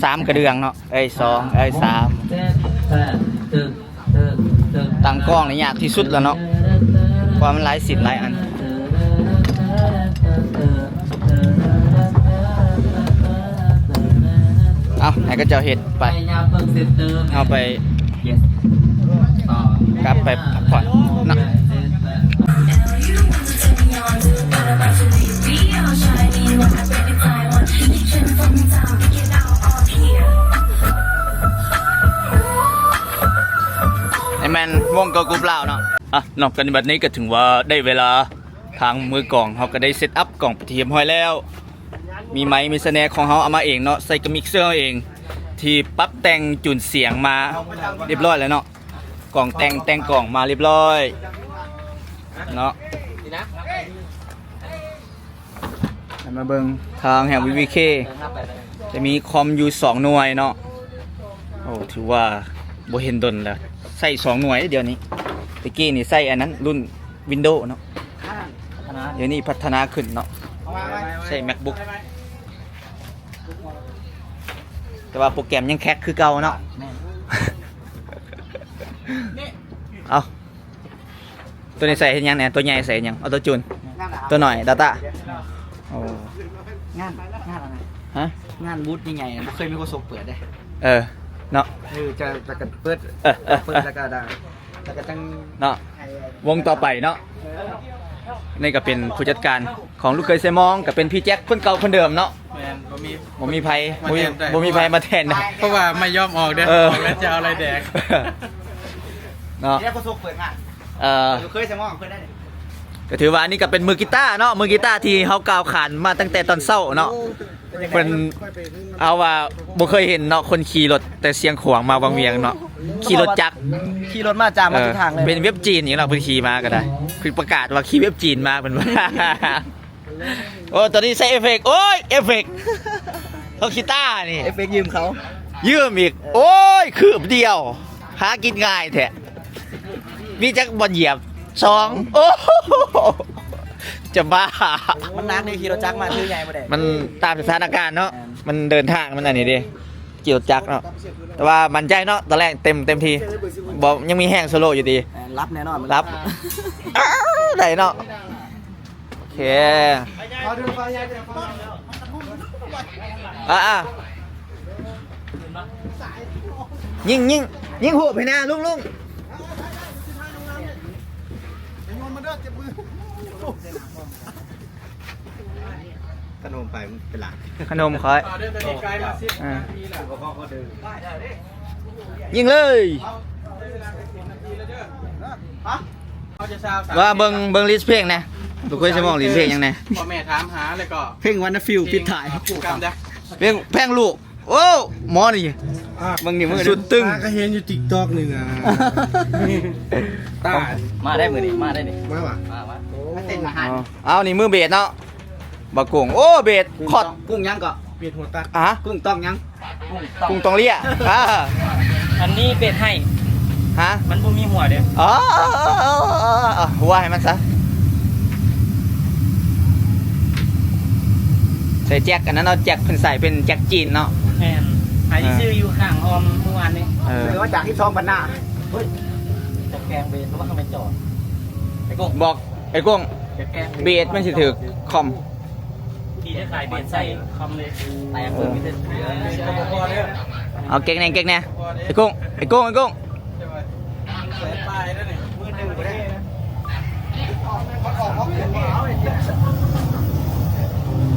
ສາມກະເດື່ອງເນາະ ເອີຍ ສອງ ເອີຍ ສາມ ຕັ້ງກ້ອງນີ້ຍາກທີ່ສຸດແລ້ວເນາະ ເພາະວ່າມັນຫຼາຍຊິ້ນຫຼາຍອັນ. ເອົາ ໃຫ້ເຂົາເຈົ້າເຮັດໄປ ເຮົາໄປ ກັບໄປພັກຜ່ອນເນາະ. ນີ້ແມ່ນວົງເກີລ໌ກຣຸບລາວເນາະ. ອ່ະ ເນາະ ກັນບັດນີ້ກໍເຖິງວ່າໄດ້ເວລາ ທາງມືກອງເຮົາກໍໄດ້ເຊັດອັບກ້ອງເປັນທີ່ຮຽບຮ້ອຍແລ້ວ ມີໄມ ມີສະແນຂອງເຮົາເອົາມາເອງເນາະ ໃສ່ກະມິກເຊີເຮົາເອງ ທີ່ປັບແຕ່ງຈູນສຽງມາຮຽບຮ້ອຍແລ້ວເນາະ. ກ້ອງແຕ່ງ ແຕ່ງກ້ອງມາຮຽບຮ້ອຍເນາະ. ໃຫ້ມາເບິ່ງທາງແຫ່ງ ວີວີເຄ ຈະມີຄອມຢູ່ສອງໜ່ວຍເນາະ. ໂອ້ ຖືວ່າບໍ່ເຫັນດົນແລ້ວ ໃຊ້ສອງໜ່ວຍເດ້ດຽວນີ້. ແຕ່ກີ້ນີ້ໃຊ້ອັນນັ້ນ ລຸ້ນວິນໂດເນາະ ດຽວນີ້ພັດທະນາຂຶ້ນເນາະ ໃຊ້ແມັກບຸກ ແຕ່ວ່າໂປຣແກຣມຍັງແຄຣັກຄືເກົ່າເນາະ. ແມ່ນ ເອົ້າ ຕົວນີ້ໃສ່ເຮັດຫຍັງແດ່? ຕົວໃຫຍ່ໃສ່ເຮັດຫຍັງ? ອໍໂຕຈູນ ຕົວໜ້ອຍ ດາຕ້າ. ໂອ້ ງານ ງານອັນນັ້ນ ຮະ? ງານບູດໃຫຍ່ໆ ບໍ່ເຄີຍມີຄົນໂຊກເປີດເດ້. ເອີ ເນາະ ເອີ ຈະ ແລ້ວກໍເປີດ ເອີ ເອີ ເປີດ ເອີ ແລ້ວກໍໄດ້ ແລ້ວກໍຈັ່ງເນາະ ວົງຕໍ່ໄປເນາະ. ນີ້ກໍເປັນຜູ້ຈັດການຂອງລູກເຂີຍເຊຍມອງ ກໍເປັນພີ່ແຈັກຄົນເກົ່າຄົນເດີມເນາະ. ແມ່ນ ບໍ່ມີ ບໍ່ມີໃຜ ມາແທນໄດ້ ບໍ່ມີໃຜມາແທນໄດ້ ເພາະວ່າໄມ່ຍອມອອກເດ້. ເອີ ອອກແລ້ວຈະເອົາລາຍແດງເນາະ. ເອີ ເຄີຍສະໝອງເພິ່ນໄດ້. ກໍຖືວ່າອັນນີ້ກໍເປັນມືກີຕາເນາະ ມືກີຕາທີ່ເຮົາກ່າວຂານມາຕັ້ງແຕ່ຕອນເຊົ້າເນາະ. ເພິ່ນ ເອົາວ່າບໍ່ເຄີຍເຫັນເນາະ ຄົນຂີ່ລົດແຕ່ຊຽງຂວາງມາວັງວຽງເນາະ ຂີ່ລົດຈັກ ຂີ່ລົດມາຈາມມາ ເອີ ທິດທາງເລີຍ. ເປັນເວັບຈີນອີກເນາະ ເພິ່ນຂີ່ມາກໍໄດ້ ເພິ່ນປະກາດວ່າຂີ່ເວັບຈີນມາ ເພິ່ນວ່າ. ໂອ້ ຕອນນີ້ໃສ່ເອຟເຟັກ ໂອ້ຍ ເອຟເຟັກ ເຂົາຂີ້ຕ້ານີ້ ເອຟເຟັກຢືມເຂົາ ຢືມອີກ. ໂອ້ຍ ຄືບດຽວ ຫາກິນງ່າຍແທ້ ມີຈັກບ່ອນຢຽບ? ສອງ. ໂອ້ໂຫ ຈະບ້າ ມັນໜັກເດ້ ຂີ່ລົດຈັກມາຖືໃຫຍ່ບໍ່ໄດ້. ມັນຕາມສະຖານະການເນາະ. ແມ່ນ ມັນເດີນທາງມັນອັນນີ້ເດ້ ຂີ່ລົດຈັກເນາະ. ແຕ່ວ່າໝັ້ນໃຈເນາະ ຕອນແລກເຕັມ ເຕັມທີ່ ບໍ່ ຍັງມີແຮງໂຊໂລຢູ່ຕິ. ແມ່ນ ຫຼັບແນ່ນອນ ຫຼັບ ໄດ້ເນາະ. ໂອເຄ ອ່າ ຍິງ ຍິງ ຍິງຮູບໃຫ້ນາ ລຸງ ລຸງ. ຂະໜົມໄປເປັນຫຼັກ ຂະໜົມຂ້ອຍ. ອ່າ ຍິງເລີຍ. ວ່າເບິ່ງ ເບິ່ງລິສເພງແດ່ ລູກເຂີຍສະໝອງລິສເພງຫຍັງແດ່? ພໍ່ແມ່ຖາມຫາ ແລ້ວກໍເພງວັນນະຟິວປິດທ້າຍ ຄູ່ກັນເດີ້ ເພງ ເພງລູກ. ໂອ້ ໝໍນີ້ ອ່າ ເບິ່ງນີ້ ມືສຸດຕຶງ ຫາກໍເຫັນຢູ່ຕິກຕັອກນີ້ນະ. ຕາຍ ມາໄດ້ມື້ນີ້ ມາໄດ້ນີ້ ມາຫວາ? ມາ ມາ ມາເຕັ້ນອາຫານ. ເອົາ ນີ້ມືເບດເນາະ ບັກກຸ້ງ. ໂອ້ ເບດ ກຸ້ງ ຄອດ ກຸ້ງຫຍັງເກາະ? ເບດຫົວຕັດ ຮະ? ກຸ້ງຕ້ອງຫຍັງ? ກຸ້ງຕ້ອງເລຍ. ອ່າ ອັນນີ້ເບດໄຫ້ ຮະ? ມັນບໍ່ມີຫົວເດ້. ອໍ ຫົວໃຫ້ມັນຊະ. ໃສ່ແຈັກອັນນັ້ນເນາະ ແຈັກເພິ່ນໃສ່ເປັນແຈັກຈີນເນາະ. ແມ່ນ ໃຫ້ ອ່າ ຊື້ຢູ່ຂ້າງອ້ອມເມື່ອວານນີ້. ເອີ ຊື້ມາຈາກສິບສອງພັນນາ. ເຮີ້ຍ ຈະແກງເບດ ຫຼືວ່າເຮົາໄປຈອດ? ໄອ້ກົງ ບອກໄອ້ກົງ ຈະແກງເບດ ເບດມັນຊິຖືກຄອມ. ດີໄດ້ຂາຍເບດໃສ່ຄອມເລີຍ ແຕກເບິ່ງມີແຕ່ເສືອ. ເອົາເກັກແດ່ ເກັກແດ່ ໄອ້ກຸ້ງ ໄອ້ກຸ້ງ ໄອ້ກຸ້ງ.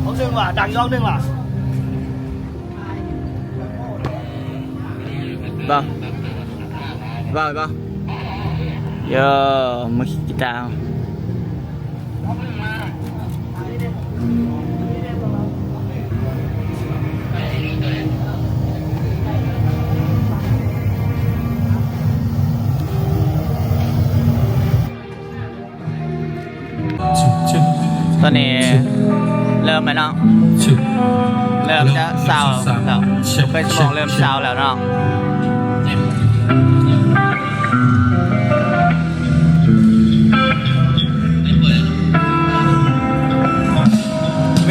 ເອົາເຊິ່ງວ່າ ດັງຍອກໜຶ່ງວ່າ. ເວົ້າ ເວົ້າ ເວົ້າ ໂຢ ມາຄີດກີຕາ. ຕອນນີ້ເລີ່ມແລ້ວເນາະ ເລີ່ມຈະຊາວແລ້ວ ເລີ່ມຊາວແລ້ວເນາະ. ເວ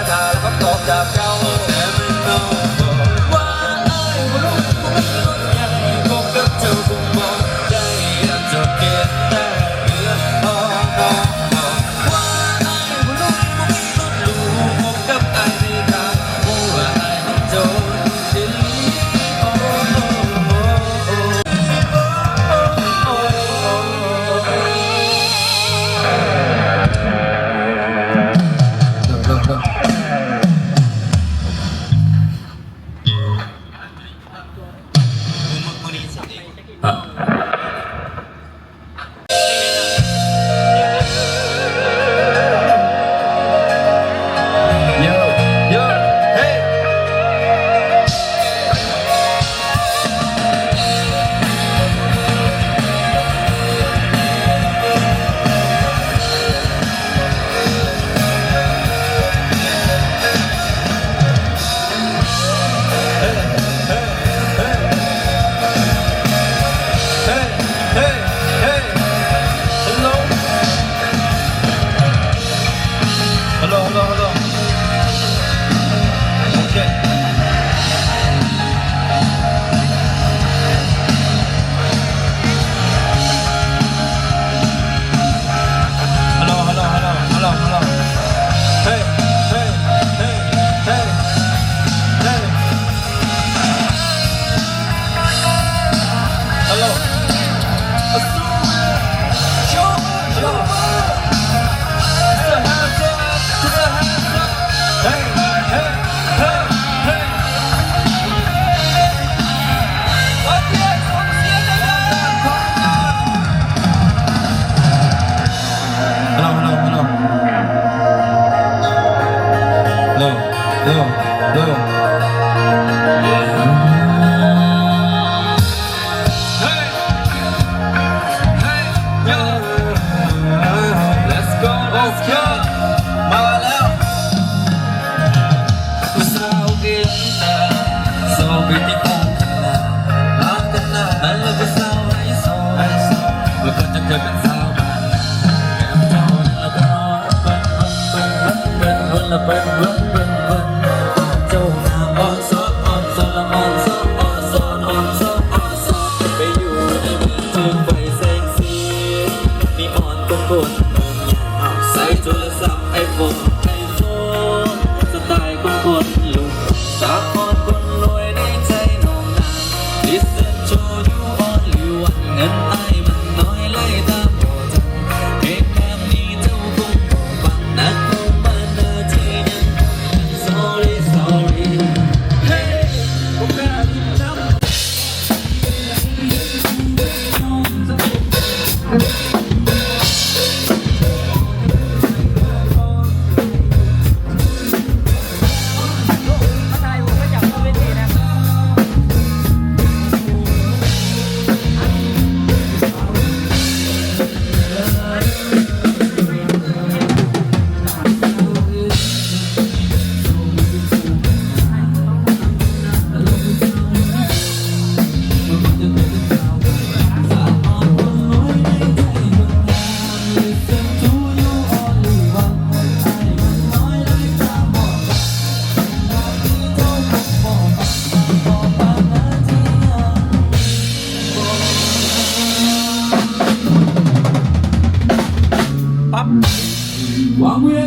ຖ້າຮັບຄຳຕອບຈາກເຈົ້າ ແຕ່ແມ່ນນ້ອງບອກວ່າອ້າຍບໍ່ຮູ້ ຜູ້ມັນລົດໃຫຍ່ ຄົບກັບເຈົ້າຄົງບໍ່ໄດ້ ຢາກຈະເປັນແຕ່ເພື່ອນ ພໍນ້ອງບອກວ່າອ້າຍ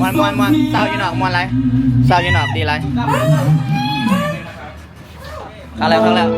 ມ່ວນໆໆ ເຊົາຢູ່ນອກມ່ວນຫຼາຍ ເຊົາຢູ່ນອກດີຫຼາຍ. ເຂົ້າແລ້ວ ເຂົ້າແລ້ວ.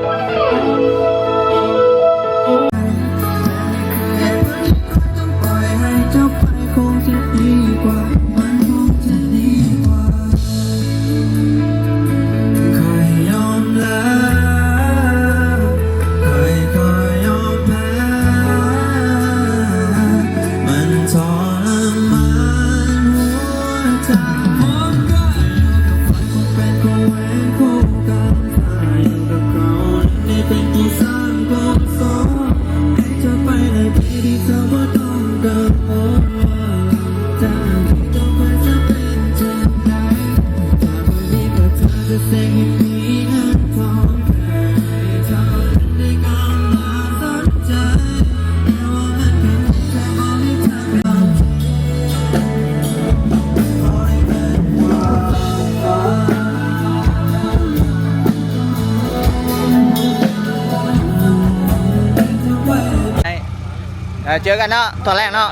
ເອີ ເຈີກັນເນາະ ຕອນແລກເນາະ.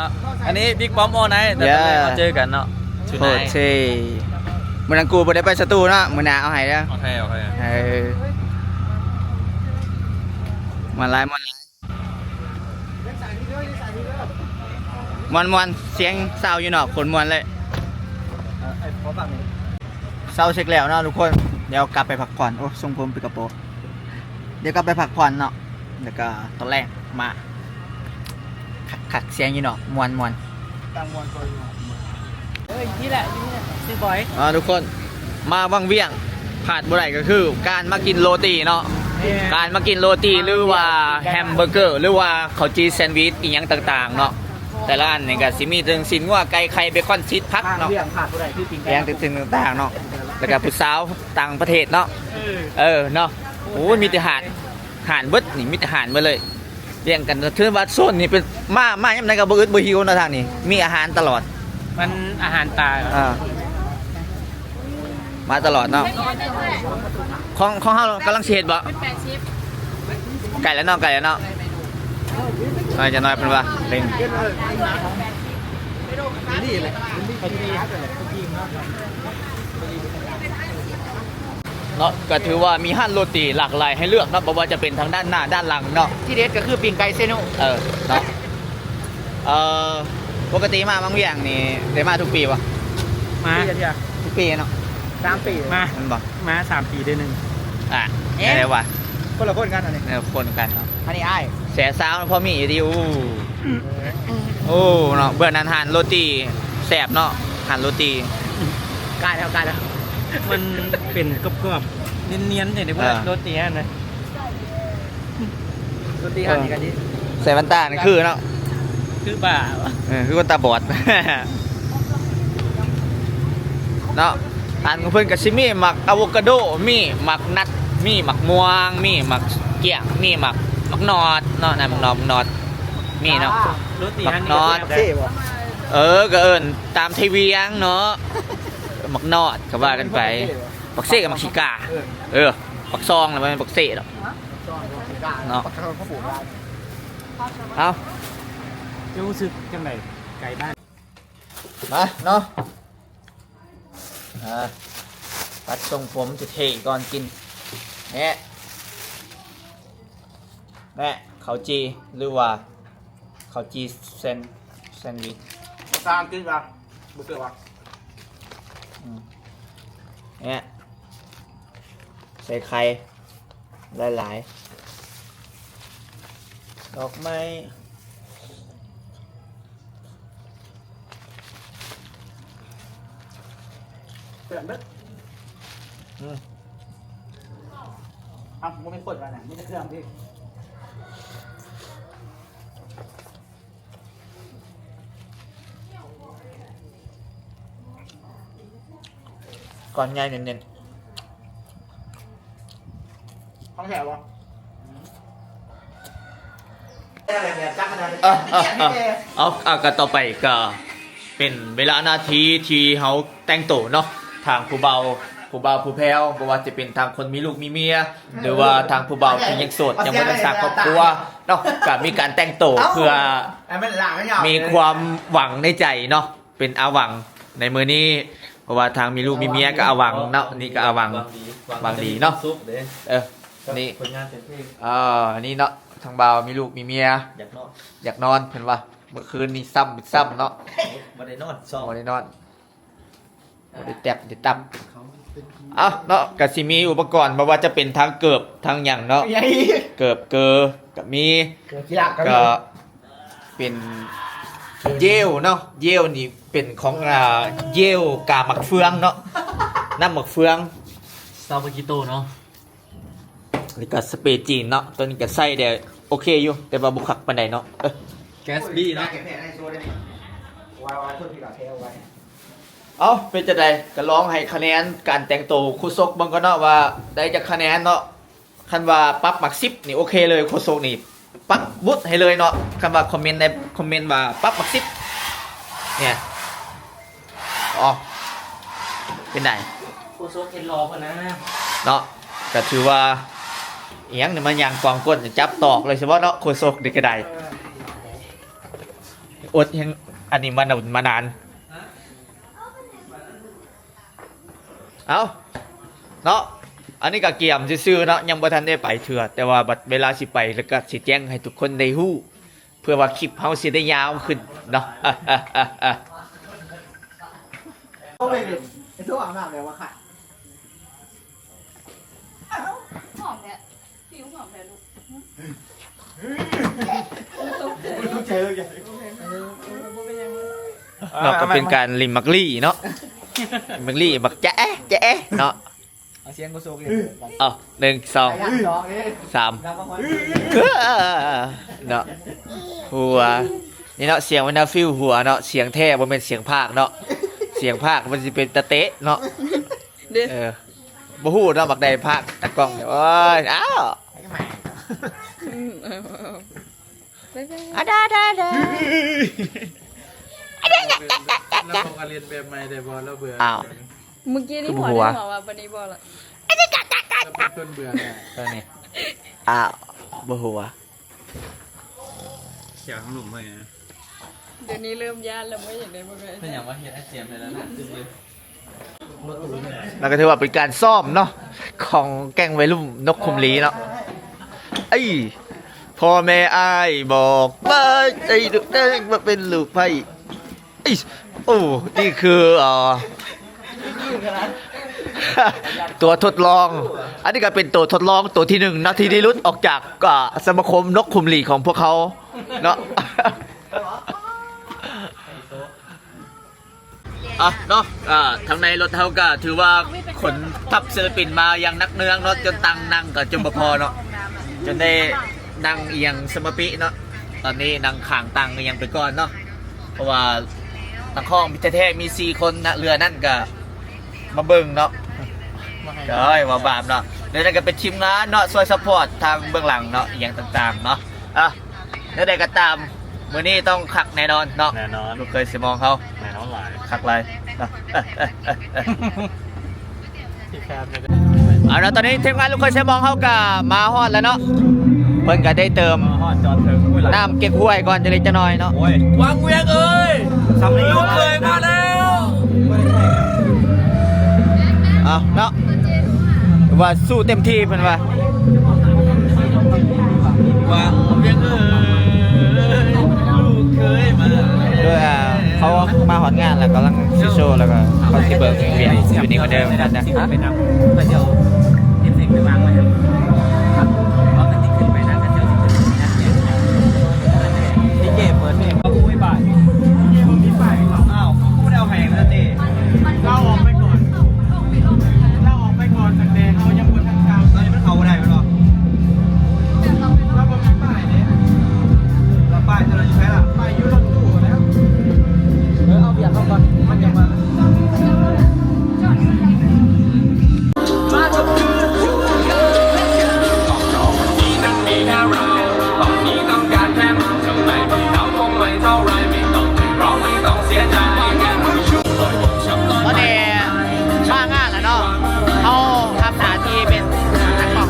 ອັນນີ້ Big Bomb All Night ແຕ່ຕອນແລກເຮົາເຈີກັນເນາະ ໂຄດເທ່. ມື້ນັ້ນກູບໍ່ໄດ້ໄປສະຕູເນາະ ມື້ໜ້າເອົາໃຫ້ເດີ. ໂອເຄ ໂອເຄ. ເອີ ມ່ວນຫຼາຍ ມ່ວນຫຼາຍ. ມ່ວນໆ ສຽງຊາວຢູ່ນອກ ຄົນມ່ວນເລີຍ. ເຊົາເຊັກແລ້ວເນາະທຸກຄົນ ດຽວກັບໄປພັກຜ່ອນ. ໂອ້ ຊົງຜົມປິກກະໂປ ດຽວກັບໄປພັກຜ່ອນເນາະ ແລ້ວກໍຕອນແລກມາ ຄັກໆ ສຽງຢູ່ນອກ ມ່ວນໆ. ເອີ ຢູ່ນີ້ແຫຼະ ຢູ່ນີ້ແຫຼະ ຊື່ບອຍ. ອ່າ ທຸກຄົນ ມາວັງວຽງ ພາດບໍ່ໄດ້ກໍຄືການມາກິນໂລຕີເນາະ. ແມ່ນ. ການມາກິນໂລຕີ ຫຼືວ່າແຮມເບີເກີ ຫຼືວ່າເຂົ້າຈີ່ແຊນວິດ ອີ່ຫຍັງຕ່າງໆເນາະ. ແຕ່ລະອັນນີ້ກໍຊິມີເຖິງຊີ້ນງົວ ໄກ່ ໄຂ່ ເບຄອນ ຊີສ ຜັກເນາະ. ແມ່ນ ຂາດບໍ່ໄດ້ຄືກິນ ແກງຕ່າງໆເນາະ. ແລ້ວກໍຜູ້ສາວຕ່າງປະເທດເນາະ. ເອີ ເອີ ເນາະ. ໂອ້ຍ ມີແຕ່ຮ້ານ ຮ້ານເບິດນີ້ ມີແຕ່ຮ້ານເບິດເລີຍ. ລ້ຽງກັນ ຖືວ່າໂຊນນີ້ເປັນ ມາ ມາຍາມໃດກໍບໍ່ອຶດບໍ່ຫິວເນາະ ທາງນີ້ມີອາຫານຕະຫຼອດ. ມັນອາຫານຕາ. ອ່າ ມາຕະຫຼອດເນາະ. ຂອງ ຂອງເຮົາກຳລັງຊິເຮັດບໍ່? ໃກ້ແລ້ວເນາະ ໃກ້ແລ້ວເນາະ. ນ້ອຍຈະນ້ອຍເພິ່ນວ່າເລັ່ງ. ເນາະ ກໍຖືວ່າມີຮ້ານໂລຕີຫຼາກຫຼາຍໃຫ້ເລືອກເນາະ ບໍ່ວ່າຈະເປັນທາງດ້ານໜ້າດ້ານຫຼັງເນາະ. ທີ່ເດັດກໍຄືປີ້ງໄກ່ເຊໂນ. ເອີ ເນາະ. ເອີ ປົກກະຕິມາວັງວຽງນີ້ໄດ້ມາທຸກປີບໍ່? ມາ ທຸກປີເນາະ. ສາມປີ ມາ ແມ່ນບໍ່? ມາສາມປີເທື່ອໜຶ່ງ. ອ່າ ເອີ ໄດ້ວ່າ ຄົນລະຄົນກັນອັນນີ້. ເອີ ຄົນກັນເນາະ. ອັນນີ້ອ້າຍ ແສສາວພໍມີຢູ່ຕິ. ໂອ້ ໂອ້ ເນາະ ເບື້ອງນັ້ນຮ້ານໂລຕີແຊບເນາະ ຮ້ານໂລຕີ. ກາຍແລ້ວ ກາຍແລ້ວ ມັນເປັນກອບໆ ນຽນໆ ເດ້ ເອີ ໂລຕີຫັ້ນນະ. ໂລຕີຮ້ານນີ້ກໍດີ. ເອີ ໃສ່ແວ່ນຕານີ້ຄືເນາະ ຄືບ້າ. ເອີ ຄືຄົນຕາບອດເນາະ. ຮ້ານຂອງເພິ່ນກໍຊິມີໝາກອາໂວກາໂດ ມີໝາກນັດ ມີໝາກມ່ວງ ມີໝາກກ້ຽງ ມີໝາກ ໝາກໜອດເນາະ. ນັ້ນໝາກໜອດ ໝາກໜອດ. ນີ້ເນາະ ບັກນອດ ເອີ ກໍເອີ້ນຕາມໄທວຽງເນາະ ບັກນອດກໍວ່າກັນໄປ ບັກເຊກໍບັກຂີ້ກາ ເອີ ບັກຊອງນະ ບໍ່ແມ່ນບັກເຊດອກເນາະ ເອົາ ເຈົ້າຮູ້ສຶກຈັ່ງໃດ ໄກບ້ານ ມາເນາະ ອ່າ ຕັດຊົງຜົມເທ່ໆກ່ອນກິນ ແນະ ແນະ ເຂົ້າຈີ່ ຫຼືວ່າເຂົ້າຈີ່ແຊນ ແຊນວິດ ພາສາອັງກິດວ່າ ບໍ່ເຊື່ອວ່າ ອືມ ແນະ ໃສ່ໄຂ່ຫຼາຍໆ ດອກໄມ້ ເຄື່ອງເບິດ ອືມ ເອົ້າ ບໍ່ມີຄົນວ່ານະ ມີແຕ່ເຄື່ອງທີ່ ກ້ອນໃຫຍ່ເນັ້ນໆ ຂອງແທ້ບໍ່? ເອົາ ເອົາ ເອົາ ເອົາ ກໍຕໍ່ໄປກໍເປັນເວລານາທີທີ່ເຮົາແຕ່ງໂຕເນາະ ທາງຜູ້ບ່າວ ຜູ້ບ່າວຜູ້ແພ້ວ ບໍ່ວ່າຈະເປັນທາງຄົນມີລູກມີເມຍ ຫຼືວ່າທາງຜູ້ບ່າວທີ່ຍັງໂສດ ຍັງບໍ່ທັນສ້າງຄອບຄົວເນາະ ກໍມີການແຕ່ງໂຕເພື່ອມີຄວາມຫວັງໃນໃຈເນາະ ເປັນອາຫວັງໃນມື້ນີ້ ເພາະວ່າທາງມີລູກມີເມຍກໍອາຫວັງເນາະ ນີ້ກໍອາຫວັງ ຫວັງດີ ຫວັງດີເນາະ ຄວາມສຸກເດ້ ເອີ ນີ້ ຜົນງານເປັນເພງ ເອີ ນີ້ເນາະ ທາງບ່າວມີລູກມີເມຍ ຢາກນອນ ຢາກນອນ ເພິ່ນວ່າ ເມື່ອຄືນນີ້ຊ້ຳ ຊ້ຳເນາະ ບໍ່ໄດ້ນອນ ບໍ່ໄດ້ນອນ ບໍ່ໄດ້ແຕັບ ໄດ້ຕັບ ເອົ້າເນາະ ກະຊິມີອຸປະກອນ ບໍ່ວ່າຈະເປັນທັງເກີບ ທັງຫຍັງເນາະ ເກີບເກີກໍມີ ເກີບກິລາກໍມີ ກໍເປັນເຢວເນາະ ເຢວນີ້ເປັນຂອງ ອ່າ ເຢວກາໝາກເຟືອງເນາະ ນ້ຳໝາກເຟືອງ ຊາວບາກິໂຕເນາະ ນີ້ກໍສະເປຈີນເນາະ ຕົວນີ້ກໍໃຊ້ໄດ້ໂອເຄຢູ່ ແຕ່ວ່າບໍ່ຄັກປານໃດເນາະ ເອີ ແກັດສະບີເນາະ ເອົ້າ ເປັນຈັ່ງໃດ ກໍລອງໃຫ້ຄະແນນການແຕ່ງໂຕໂຄສົກເບິ່ງກ່ອນເນາະ ວ່າໄດ້ຈັກຄະແນນເນາະ ຄັນວ່າປັບໝາກສິບນີ້ໂອເຄເລີຍ ໂຄສົກນີ້ປັກວຸດໃຫ້ເລີຍເນາະ ຄັນວ່າຄອມເມັນໃນຄອມເມັນວ່າປັບໝາກສິບ ເອີ ເປັນໃດ ໂຄສົກເຮັດຫຼໍ່ພຸ້ນນະ ເນາະ ກໍຖືວ່າ ອີຫຍັງນີ້ ມາຍ່າງກອງກົ້ນ ຈັບຕອກເລີຍ ສະເພາະເນາະ ໂຄສົກນີ້ກໍໄດ້ ອົດແຮງ ອັນນີ້ມານານ ມານານ ເອົ້າ ເນາະ ອັນນີ້ກໍກຽມຊື່ໆເນາະ ຍັງບໍ່ທັນໄດ້ໄປເທື່ອ ແຕ່ວ່າບັດເວລາຊິໄປ ແລ້ວກໍຊິແຈ້ງໃຫ້ທຸກຄົນໄດ້ຮູ້ ເພື່ອວ່າຄລິບເຮົາຊິໄດ້ຍາວຂຶ້ນເນາະ ໂອ້ຍ ໄປໂທອາບນ້ຳແລ້ວວ່າ ຫອມແທ້ ຜິວຫອມແທ້ລູກ ຕົກໃຈ ຕົກໃຈ ເນາະ ກໍເປັນການຫຼິ້ນໝາກລີ້ເນາະ ໝາກລີ້ ບັກຈະແອະ ຈະແອະ ເນາະ ເອົາສຽງໂຄສົກເລີຍ ເອົາ ໜຶ່ງ ສອງ ສາມ ເນາະ ຫົວ ນີ້ເນາະ ສຽງມັນນະ ຟີລຫົວເນາະ ສຽງແທ້ບໍ່ແມ່ນສຽງພາກເນາະ ສຽງພາກມັນຊິເປັນຕາເຕະເນາະ ເດ້ ເອີ ບໍ່ຮູ້ເນາະ ບັກໃດພາກຕາກ້ອງ ໂອ້ຍ ອ້າວ ອືມ ເອົາ ອາດາດາດາ ແລ້ວບອກວ່າຫຼິ້ນແບບໃໝ່ໄດ້ບໍ່ ລາວເບື່ອ ອ້າວ ມື້ກີ້ນີ້ຫົວ ໄດ້ຫົວວ່າປານນີ້ບໍ່ລະ ລາວເປັນຄົນເບື່ອແທ້ ເອີ ນີ້ ອ້າວ ບໍ່ຫົວ ຂຽວທາງລຸ່ມເລີຍນະ ດຽວນີ້ເລີ່ມຢ້ານແລ້ວ ບໍ່ຢາກໄດ້ບໍ່ໄດ້ ເປັນຫຍັງວະ ເຮັດໃຫ້ເຈັບໄດ້ແລ້ວນະ ແລ້ວກໍຖືວ່າເປັນການຊ້ອມເນາະ ຂອງແກ້ງໄວລຸ້ນນົກຂຸມຫຼີເນາະ ເອີ ພໍ່ແມ່ອ້າຍບອກວ່າ ໃຫ້ລູກແປ້ງມາເປັນລູກໃພ້ ເອີ ໂອ້ ນີ້ຄື ເອີ ຕົວທົດລອງ ອັນນີ້ກໍເປັນຕົວທົດລອງຕົວທີໜຶ່ງເນາະ ທີ່ໄດ້ຫຼຸດອອກຈາກ ອ່າ ສະມາຄົມນົກຂຸມຫຼີຂອງພວກເຮົາເນາະ ອ່ະເນາະ ອ່າ ທາງໃນລົດເຮົາກໍຖືວ່າຂົນທັບສິລະປິນມາຢ່າງໜັກໜ່ວງເນາະ ຈົນຕັ່ງນັ່ງກໍຈົນບໍ່ພໍເນາະ ຈົນໄດ້ນັ່ງອີ່ຫຍັງສະມາປິເນາະ ຕອນນີ້ນັ່ງຂ້າງຕັ່ງອີ່ຫຍັງໄປກ່ອນເນາະ ເພາະວ່ານັກຮ້ອງແທ້ໆມີສີ່ຄົນນະ ເຫຼືອນັ້ນກໍມາເບິ່ງເນາະ ເອີຍ ວ່າບາບເນາະ ເຫຼືອນັ້ນກໍເປັນທີມງານເນາະ ຊ່ວຍຊັບພອດທາງເບື້ອງຫຼັງເນາະ ອີ່ຫຍັງຕ່າງໆເນາະ ອ່ະ ແນວໃດກໍຕາມ ມື້ນີ້ຕ້ອງຄັກແນ່ນອນເນາະ ແນ່ນອນ ລູກເຂີຍເຊຍມອງເຮົາ ແນ່ນອນຫຼາຍ ຄັກຫຼາຍເນາະ. ເອົາລະ ຕອນນີ້ທີມງານລູກເຂີຍເຊຍມອງເຮົາກະມາຮອດແລ້ວເນາະ ເພິ່ນກະໄດ້ເຕີມ ມາຮອດຈອດເຖິງ ໂອ້ຍ ຫຼາຍ ນ້ຳເກັກຮວຍກ່ອນຈັກເລັກຈັກນ້ອຍເນາະ. ໂອ້ຍ ວັງວຽງເອີຍ ສຳລີ ລູກເຂີຍມາແລ້ວ ເອົາເນາະ ວ່າສູ້ເຕັມທີ່ເພິ່ນວ່າ ຫວັງວຽງເອີຍ ລູກເຂີຍມາແລ້ວ ໂດຍ ອ່າ ເຂົາມາຮອດງານແລ້ວກຳລັງຊິໂຊ ແລ້ວກໍເຂົາຊິເບິ່ງວຽກຢູ່ນີ້ກວ່າເດີມນະ. ດີເຈເປີດເພງ ເອົາ ບໍ່ມີປ້າຍ ເອົາ ບໍ່ໄດ້ເອົາໃຫ້ເພິ່ນຕິ ລາວອອກໄປກ່ອນ ລາວອອກໄປກ່ອນ ຕັ້ງແຕ່ເຮົາຍັງບໍ່ທັນກ່າວ ຕອນນີ້ມັນເຂົ້າບໍ່ໄດ້ແມ່ນບໍ່? ລາວບໍ່ມີປ້າຍເດ້ ລາວປ້າຍຕົວນັ້ນຢູ່ໃສລະ? ປ້າຍຢູ່ລົດຕູ້ຫັ້ນແຫຼະ ເອີ ເອົາວຽກເຮົາກ່ອນ ມັນຍັງວ່າ ຕອນນີ້ມາງານແລ້ວເນາະ ເຮົາຮັບໜ້າທີ່ເປັນຕາກ້ອງ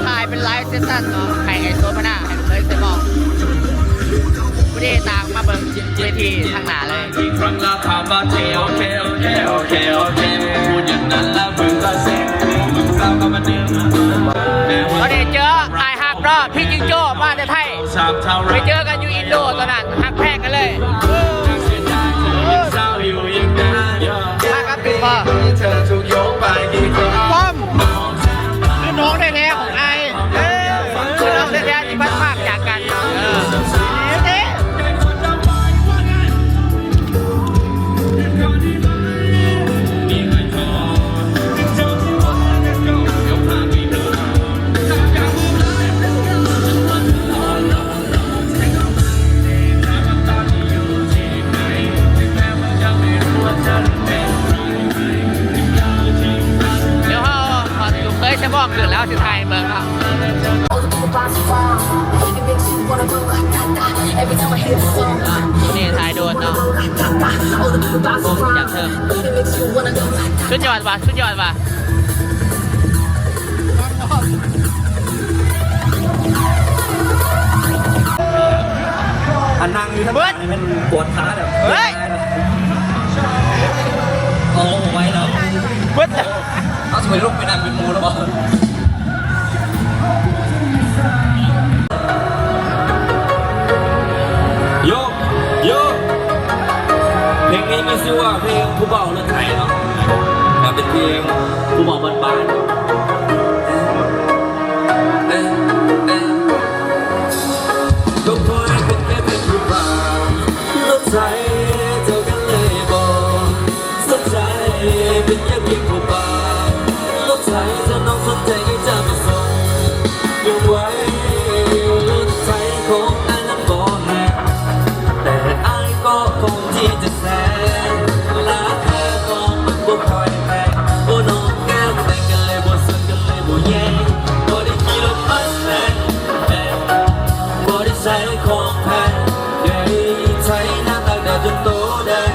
ຖ່າຍເປັນໄລເຊັສຊັນເນາະ ໃຫ້ໄອ້ໂສພະນາ ໃຫ້ເຄີຍເຊຍມອງ ຜູ້ທີ່ຕາມມາເບິ່ງເວທີທາງໜ້າເລີຍ. ຕອນນີ້ເຈີອ້າຍຮັກເນາະ ພີ່ຈິງໂຈ້ ມາແຕ່ໄທ ໄປເຈີກັນຢູ່ອິນໂດຕອນນັ້ນ ຮັກແພງກັນເລີຍ ພາກັນຕິດພໍ ປ້ອມ ຄືນ້ອງແທ້ໆຂອງອ້າຍ ເອີ ຄືນ້ອງແທ້ໆທີ່ພັດພາກຈາກກັນ ເອີ ດຽວເຮົາ ເອີ ເຄີຍສະບອກຂຶ້ນແລ້ວ ຊິຖ່າຍໃຫ້ເບິ່ງເນາະ. ນີ້ຖ່າຍໂດນເນາະ ໂອ້ ຢາກເທີບ ສຸດຍອດວ່ະ ສຸດຍອດວ່ະ. ອັນນັ່ງຢູ່ທາງ ເບິດ ນີ້ແມ່ນປວດຂາແລ້ວ ເຮີ້ຍ ເອົາໄວ້ແລ້ວ ເບິດ ເຮົາຊິໄປລົງໄປນັ້ນເປັນໝູ່ແລ້ວບໍ່? ໂຍ ໂຍ ເພງນີ້ມີຊື່ວ່າເພງຜູ້ບ່າວລົດໄຖເນາະ ກະເປັນເພງຜູ້ບ່າວບ້ານໆ ເອີ ເອີ ກໍພໍໃຫ້ເປັນແຄ່ເພງຜູ້ບ່າວລົດໄຖ ເຈົ້າກັນເລີຍບໍ່? ສົນໃຈເປັນແຄ່ພຽງຜູ້ບ່າວລົດໄຖ ຖ້ານ້ອງສົນໃຈກໍຈະໄປສົ່ງ ຍັງໄວ ລົດໄຖຂອງອ້າຍນັ້ນບໍ່ແຮງ ແຕ່ອ້າຍກໍຄົງທີ່ຈະແຊງ ລາຄານ້ອງມັນບໍ່ຄ່ອຍແພງ ໂອ້ ນ້ອງແກ້ມແດງກັນເລີຍ ບໍ່ສົນກັນເລີຍ ບໍ່ແຍງ ບໍ່ໄດ້ຂີ່ລົດບັສແບບ ບໍ່ໄດ້ໃຊ້ຂອງແພງ ໄດ້ໃຊ້ໜ້າຕາກະຈົນໂຕແດງ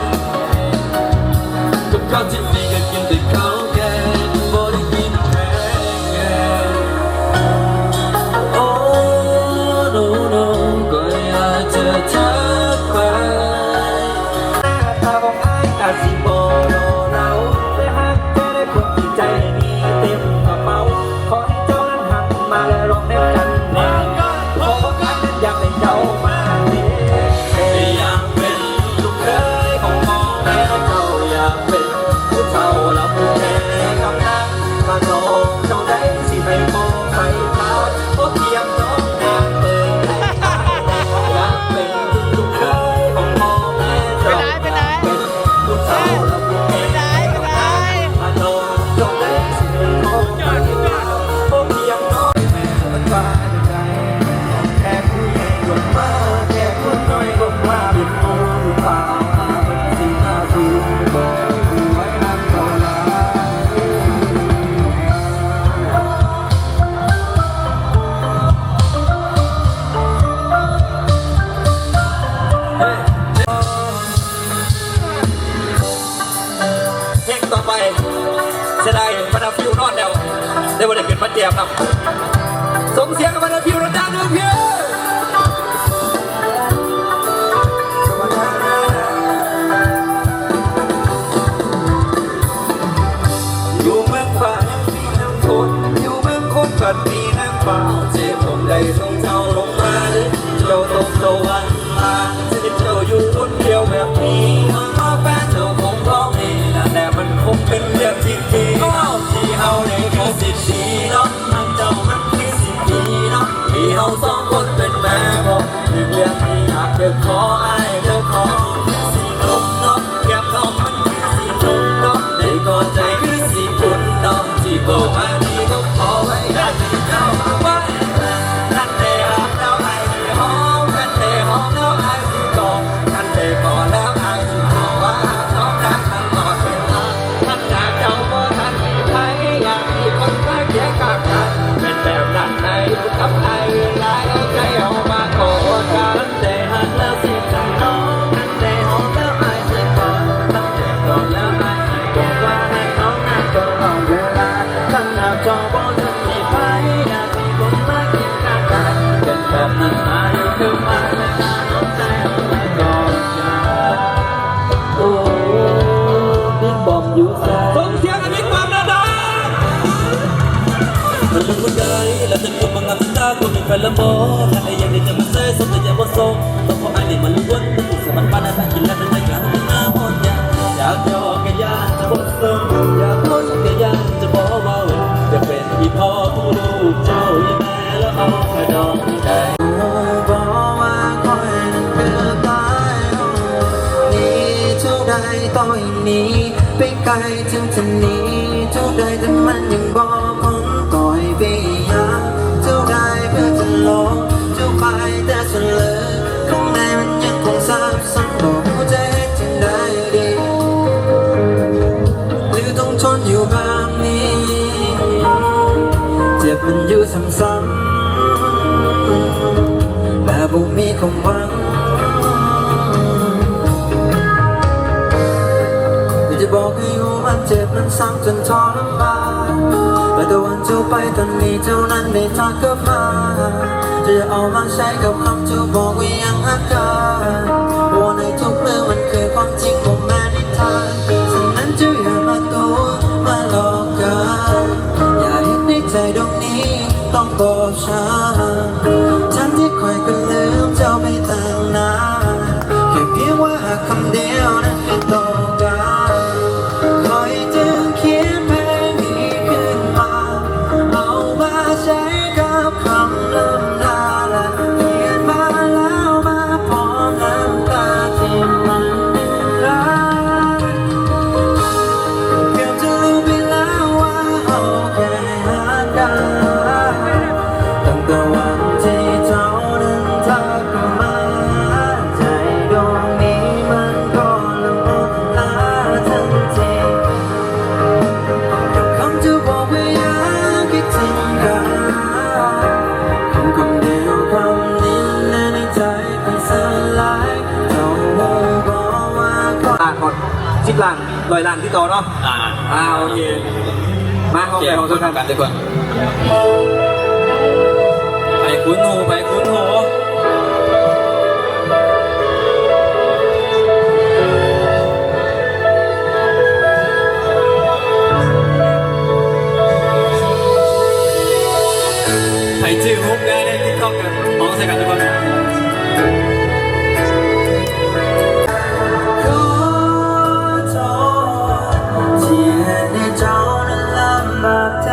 ກັບເຂົ້າທີ່ມີກໍກິນແຕ່ເຂົ້າແກງ ບໍ່ໄດ້ກິນແພງ ໂອ້ ໂນ ໂນ ກໍຢາກຈະທັກໄປ ໜ້າຕາຂອງອ້າຍກະຊິບໍ່ຫຼໍ່ເຫຼົາ ແຕ່ຫາກແທ້ໄດ້ຄົນທີ່ໃຈດີເຕັມກະເປົາ ຂໍໃຫ້ເຈົ້ານັ້ນຫັນມາ ແລະ ລອງແນມກັນແດ່ ຂໍພວກອ້າຍນັ້ນຢາກໃຫ້ເຈົ້າມາເປັນ ສຽງກັນມາເດີ ພິວລະດາ ເດີ ພິວ. ຢູ່ເມືອງຟ້າຍັງມີນ້ຳຝົນ ຢູ່ເມືອງຄົນກໍມີນ້ຳປ່າ ເຈຜົມໄດ້ສົ່ງເຈົ້າລົງມາເດີ ເຈົ້າຕົກສະຫວັນ ມາ ເຈົ້າຢູ່ຄົນດຽວແບບນີ້ ມາແຟນເຈົ້າຄົງຮ້ອງເອງ ແຕ່ມັນຄົງເປັນເລື່ອງທີ່ດີ ທີ່ເຮົາໄດ້ມີສິດດີເນາະ ມັນເຈົ້າມັນຄືສິດດີເນາະ ທີ່ເຮົາສອງຄົນເປັນແມ່ເພາະ ເລື່ອງທີ່ຫາກເດີຂໍ ອ້າຍເດີຂໍ ຊິລົງເນາະ ແກ້ມນ້ອງມັນຄືຊິລົງເນາະ ໃນກໍໃຈຄືຊິອຸ່ນເນາະ ທີ່ບອກວ່າດີກໍຂໍໄວ້ ຢ່າທີ່ເຈົ້າຫາວ່າ ຄັນໄດ້ຮັກແລ້ວອ້າຍຊິຫອມ ຄັນໄດ້ຫອມແລ້ວອ້າຍຊິກອດ ຄັນໄດ້ກອດແລ້ວອ້າຍຊິບອກວ່າຮັກນ້ອງໄດ້ຕະຫຼອດເວລາ ຄັນຫາກເຈົ້າບໍ່ທັນມີໃຜ ຢາກມີຄົນມາຄຽງຂ້າງກັນ ເປັນແບບນັ້ນໄດ້ຢູ່ກັບອ້າຍ ເວລາເອົາໃຈເຮົາມາກອດກັນ ຄັນໄດ້ຮັກແລ້ວຊິຈຳນອງ ຄັນໄດ້ຫອມແລ້ວອ້າຍຊິກອດ ຄັນໄດ້ກອດແລ້ວອ້າຍຊິບອກວ່າຮັກນ້ອງໄດ້ຕະຫຼອດເວລາ ຄັນຫາກເຈົ້າບໍ່ທັນມີໃຜ ຢາກ ເປັນແບບນັ້ນມາຢູ່ຄືມາ ແລະ ມານອກໃຈເຮົາໄດ້ກ່ອນ. ໂອ້ ບິກບອມຢູ່ໃສ? ສົ່ງສຽງໃຫ້ບິກບອມແດ່ເດີ. ມັນເປັນຜູ້ໃດ ແລ້ວແຕ່ຄົນມາງາມຕາ ຄົນມີແຟນແລ້ວບໍ່? ຄັນໄດ້ຢາກໄດ້ຈະມາໃສ່ ສົມແຕ່ຢາກບໍ່ສົມ ກໍເພາະອ້າຍນີ້ມັນລ້ວນ ແຕ່ຜູ້ສະບັດປານນັ້ນ ກິນແລ້ວເປັນໄດ້ການ ໜ້າຮ້ອນຢາກ ຢາກຢອກກະຢ້ານຈະບໍ່ສົມ ຢາກຄົນກະຢ້ານຈະບໍ່ເວົ້າ ຢາກເປັນ ອີ່ພໍ່ຜູ້ລູກເຈົ້າ ອີ່ແມ່ລະເອົາກະດອງໃຈ ຮູ້ບໍ່ວ່າຂ້ອຍນັ້ນເກືອບຕາຍ ໜີເຈົ້າໄດ້ ຕ້ອຍໜີໄປໄກ ເຖິງຈະໜີເຈົ້າໄດ້ ແຕ່ມັນຍັງບໍ່ພົ້ນ ຕ່ອຍໄປຫາເຈົ້າໄດ້ ເພື່ອຈະຫຼອກເຈົ້າໄປ ແຕ່ສ່ວນເລິກຂ້າງໃນມັນຍັງຄົງສັບ ສັນບໍ່ຮູ້ຈະເຮັດຈັ່ງໃດດີ ຫຼືຕ້ອງທົນຢູ່ແບບນີ້ ເຈັບມັນຢູ່ຊ້ຳໆ ແບບບໍ່ມີຄວາມຫວັງ ຢາກຈະບອກໃຫ້ຮູ້ວ່າເຈັບມັນຊ້ຳຈົນທໍລະມານ ແຕ່ຕະວັນເຈົ້າໄປຕອນນີ້ ເຈົ້ານັ້ນໄດ້ທັກກັບມາ ເຈົ້າຢ່າເອົາມາໃຊ້ກັບຄຳ ເຈົ້າບອກວ່າຍັງຮັກກັນ ວ່າໃນທຸກເລື່ອງມັນຄືຄວາມຈິງ ບໍ່ແມ່ນນິທານ ສະນັ້ນເຈົ້າຢ່າມາຕົວະມາຫຼອກກັນ ຢ່າເຮັດໃຫ້ໃຈດວງນີ້ຕ້ອງບອບຊ້ຳ ທັງທີ່ຂ້ອຍກໍລືມເຈົ້າໄປຕັ້ງນານ ແຄ່ພຽງວ່າຮັກຄຳດຽວນັ້ນຄືຕ້ອງການ ຂ້ອຍຈຶ່ງຂຽນເພງນີ້ຂຶ້ນມາ ເອົາມາໃຊ້ກັບຄຳລຳລາ ແລະ ຂຽນມາແລ້ວມາພ້ອມນ້ຳຕາທີ່ມັນຫຼາຍ ເກືອບຈະລືມໄປແລ້ວວ່າເຮົາເຄີຍຮັກກັນ ຕັ້ງແຕ່ວັນທີ່ເຈົ້ານັ້ນທັກມາ ໃຈດວງນີ້ມັນກໍລະມົນລາທັນທີ ກັບຄຳທີ່ບອກວ່າຢາກຄິດເຖິງກັນ ຄຳຄຳດຽວຄຳນີ້ແນໃນໃຈຂ້ອຍສະຫຼາຍ ເຈົ້າຮູ້ບໍ່ວ່າຂ້ອຍ ລ້ານ ສິບລ້ານ ຮ້ອຍລ້ານຄືເກົ່າເນາະ ອ່າ ອ່າ ໂອເຄ ມາ ເຮົາໄປຫ້ອງສົດກັນ ກັນທຸກຄົນ ໃຜຄຸ້ນຫູ ໃຜຄຸ້ນຫູ ໃຜຈື່ຮູບໄດ້ ໄດ້ຕິກຕັອກກັນ ຮ້ອງໃສ່ກັນທຸກຄົນ. ຂໍໂທດທີ່ເຮັດໃຫ້ເຈົ້ານັ້ນລຳບາກໃຈ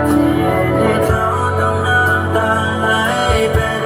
ທີ່ເຮັດໃຫ້ເຈົ້າຕ້ອງນ້ຳຕາໄຫຼເປັນ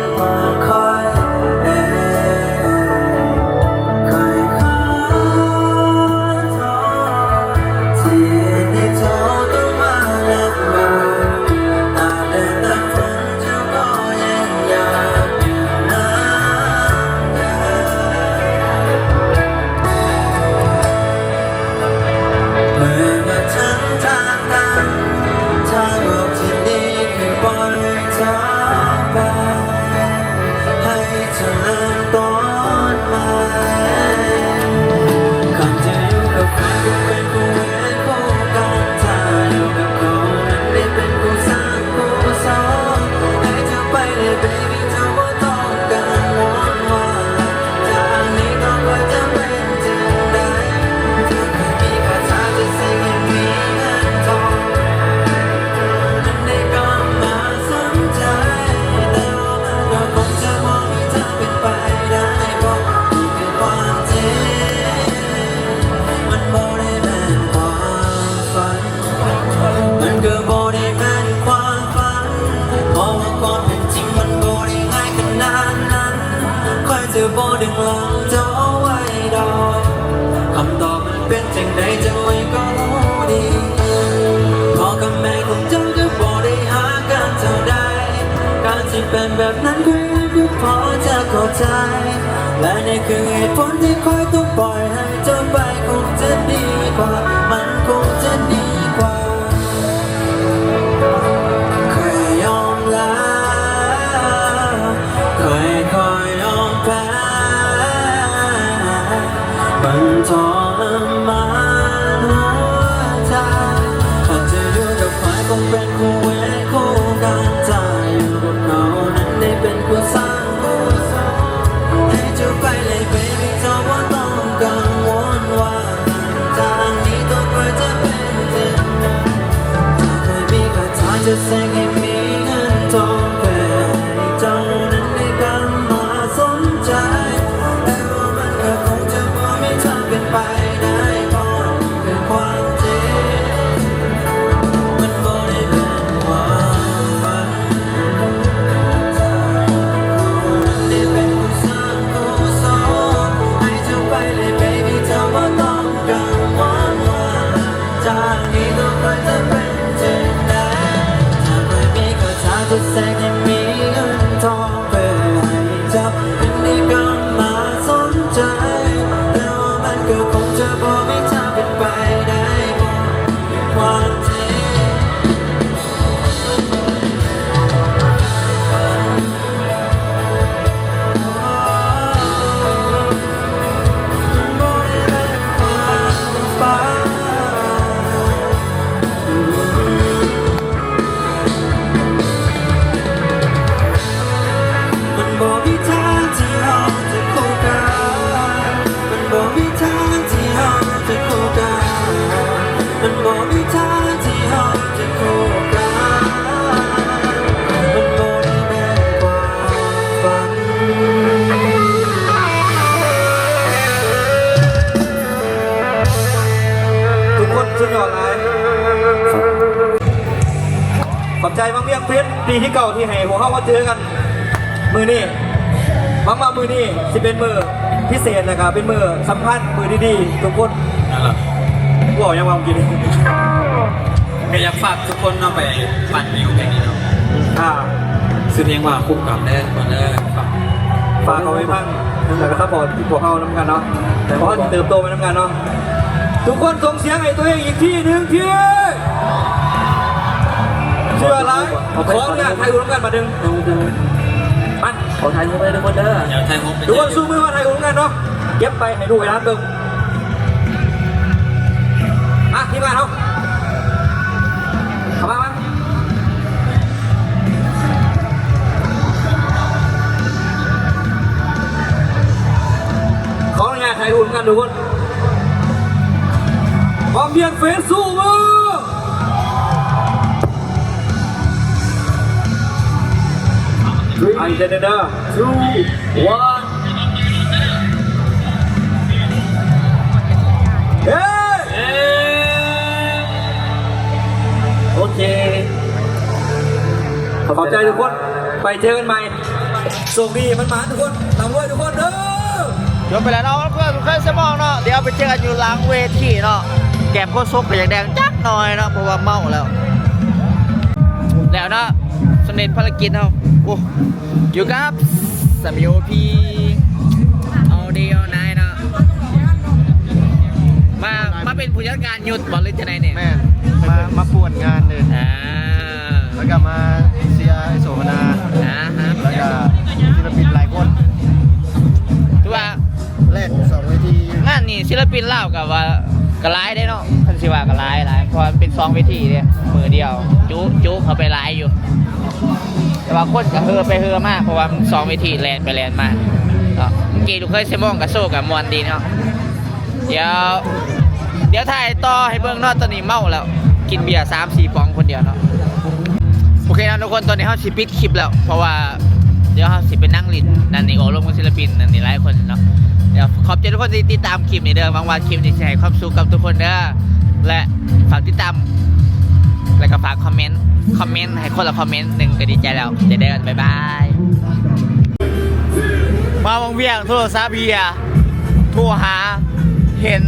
ຈະບໍ່ດຶງຫຼັງເຈົ້າເອົາໄວ້ດອກ. ຄຳຕອບມັນເປັນຈັ່ງໃດ ເຈົ້າເອງກໍຮູ້ດີ. ພໍ່ກັບແມ່ຂອງເຈົ້າຈະບໍ່ໄດ້ຮັກກັນເທົ່າໃດ. ການທີ່ເປັນແບບນັ້ນ ຂ້ອຍກໍພໍຈະເຂົ້າໃຈ ແລະ ນີ້ຄືເຫດຜົນທີ່ຂ້ອຍຕ້ອງປ່ອຍໃຫ້ເຈົ້າໄປ ຄົງຈະດີກວ່າ ມັນຄົງຈະດີກວ່າ. ຂ້ອຍຍອມລາ ຂ້ອຍ ຂ້ອຍຍອມແພ້ ມັນທໍລະມານຫົວໃຈ. ຖ້າຈະຢູ່ກັບຂ້ອຍ ຄົງເປັນຄູ່ເວຄູ່ກັນ. ຖ້າຢູ່ກັບເຂົານັ້ນໄດ້ເປັນຄູ່ສ້າງຄູ່ສົມ ໃຫ້ເຈົ້າໄປເລີຍ baby ເຈົ້າບໍ່ຕ້ອງກັງວົນວ່າ ຈາກນີ້ຕໍ່ໄປຈະເປັນຈັ່ງໃດ. ຖ້າເຄີຍມີຄ່າ ຈະເສກໃຫ້ມີເງິນທອງ ເພື່ອໃຫ້ເຈົ້ານັ້ນໄດ້ກັບມາສົນໃຈ. ແຕ່ວ່າມັນກໍຄົງຈະບໍ່ມີທາງເປັນໄປໄດ້ ເພາະມັນຄືຄວາມຈິງ ມັນບໍ່ໄດ້ເປັນຄວາມຝັນ. ໄດ້ເປັນຄູ່ສ້າງຄູ່ສົມ ໃຫ້ເຈົ້າໄປເລີຍ baby ເຈົ້າບໍ່ຕ້ອງກັງວົນວ່າ ຈາກນີ້ຕໍ່ໄປຈະເປັນຈັ່ງໃດ. ຖ້າເຄີຍມີຄ່າ ຈະເສກໃຫ້ມີເງິນທອງ ເພື່ອໃຫ້ເຈົ້ານັ້ນໄດ້ກັບມາສົນໃຈ. ແຕ່ວ່າມັນກໍຄົງຈະບໍ່ມີທາງເປັນໄປໄດ້ ເພາະຄວາມຈິງ ມັນບໍ່ມີທາງທີ່ເຮົາຈະຄົບກັນ ມັນບໍ່ມີທາງທີ່ເຮົາຈະຄົບກັນ ມັນບໍ່ມີທາງທີ່ເຮົາຈະຄົບກັນ ມັນບໍ່ໄດ້ແມ່ນຄວາມຝັນ. ທຸກຄົນສຸດຍອດຫຼາຍ. ຂອບໃຈວັງວຽງເຟສ ປີທີເກົ້າທີ່ໃຫ້ພວກເຮົາມາເຈີກັນມື້ນີ້. ຫວັງວ່າມື້ນີ້ຊິເປັນມື້ພິເສດ ແລະກະເປັນມື້ສຳຄັນ ມື້ດີໆ ທຸກຄົນ. ນັ້ນລະ ເວົ້າຫຍັງວະເມື່ອກີ້ນີ້? ກະຢາກຝາກທຸກຄົນເນາະ ໄປປັ່ນວິວເພງນີ້ເນາະ. ອ່າ ຊື່ເພງວ່າ ຄຸມກຳ ເດີ ທຸກຄົນເດີ. ຝາກ ຝາກເອົາໄປຟັງ ແລະກະຊັບພອດພວກເຮົານຳກັນເນາະ. ແຕ່ພວກເຮົາຊິເຕີບໂຕໄປນຳກັນເນາະ. ທຸກຄົນສົ່ງສຽງໃຫ້ຕົວເອງອີກທີໜຶ່ງທີ. ສຸດຍອດຫຼາຍ. ຂໍອະນຸຍາດຖ່າຍຮູບນຳກັນບາດໜຶ່ງ. ໄປ ຂໍຖ່າຍຮູບເດີທຸກຄົນເດີ. ທຸກຄົນຊູມືມາຖ່າຍຮູບນຳກັນເນາະ. ເກັບໄປໃຫ້ລູກໃຫ້ຫຼານເບິ່ງ. ມາ ທີມງານເຮົາ ເຂົ້າມາ ມາ. ຂໍອະນຸຍາດຖ່າຍຮູບນຳກັນທຸກຄົນ. ພ້ອມພຽງເຟສຊູມື. ໄປເດີ ເດີ ເດີ two one. ເອີ ເອີ ໂອເຄ ຂອບໃຈທຸກຄົນ. ໄປເຈີກັນໃໝ່. ໂຊກດີ ໝານໆ ທຸກຄົນ ລ່ຳລວຍທຸກຄົນເດີ. ຈົບໄປແລ້ວເນາະ ເພື່ອນໆ ເຄີຍສະໝອງເນາະ. ດຽວໄປເຈີກັນຢູ່ຫຼັງເວທີເນາະ. ແກ້ມໂຄສົກກໍຢາກແດງຈັກໜ້ອຍເນາະ ເພາະວ່າເມົາແລ້ວ. ແລ້ວເນາະ ສຳເລັດພາລະກິດເຮົາ. ໂອ້ ຢູ່ກັບສາມີໂອພີ All Day All Night ເນາະ. ມາ ມາເປັນຜູ້ຈັດການຍຸດບໍ ຫຼືຈັ່ງໃດນີ້? ແມ່ນ ມາ ມາປ່ວນງານເລີຍ. ອ່າ ແລ້ວກໍມາເຊຍໄອ້ໂສມະນາ ອ່າຮະ ແລ້ວກໍສິລະປິນຫຼາຍຄົນ ຖືວ່າແລກສອງເວທີ. ງານນີ້ສິລະປິນລາວກໍວ່າກໍຫຼາຍເດ້ເນາະ. ຄັນຊິວ່າກໍຫຼາຍ ຫຼາຍ ເພາະວ່າມັນເປັນສອງເວທີເດ້ ມື້ດຽວ ຈຸ ຈຸເຂົ້າໄປຫຼາຍຢູ່. ແຕ່ວ່າຄົນກໍເຮີໄປເຮີມາ ເພາະວ່າມັນສອງເວທີ ແລ່ນໄປແລ່ນມາເນາະ. ເມື່ອກີ້ລູກເຂີຍເຊໂມງກໍໂຊກໍມ່ວນດີເນາະ. ດຽວ ດຽວຖ່າຍຕໍ່ໃຫ້ເບິ່ງເນາະ. ຕອນນີ້ເມົາແລ້ວ ກິນເບຍສາມສີ່ປ໋ອງຄົນດຽວເນາະ. ໂອເຄເນາະທຸກຄົນ ຕອນນີ້ເຮົາຊິປິດຄລິບແລ້ວ ເພາະວ່າດຽວເຮົາຊິໄປນັ່ງຫຼິ້ນນັ້ນນີ້ ໂອ້ລົມກັບສິລະປິນນັ້ນນີ້ຫຼາຍຄົນເນາະ. ດຽວຂອບໃຈທຸກຄົນທີ່ຕິດຕາມຄລິບນີ້ເດີ. ຫວັງວ່າຄລິບນີ້ຊິໃຫ້ຄວາມສຸກກັບທຸກຄົນເດີ ແລະ ຝາກຕິດຕາມ ແລະ ກໍຝາກຄອມເມັນ ຄອມເມັນໃຫ້ຄົນລະຄອມເມັນໜຶ່ງກໍດີໃຈແລ້ວ. ຈະເດີ ບາຍບາຍ. ເອົາບັກວຽງໂທລະສັບເຮຍ ໂທຫາ ເຫັນ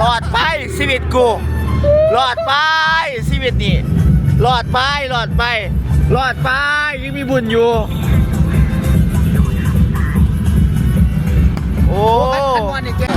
ລອດໄປຊີວິດກູ ລອດໄປຊີວິດນີ້ ລອດໄປ ລອດໄປ ລອດໄປ ຍັງມີບຸນຢູ່. ໂອ້ ຄັນ ຄັນມ່ວນນີ້ແຈະ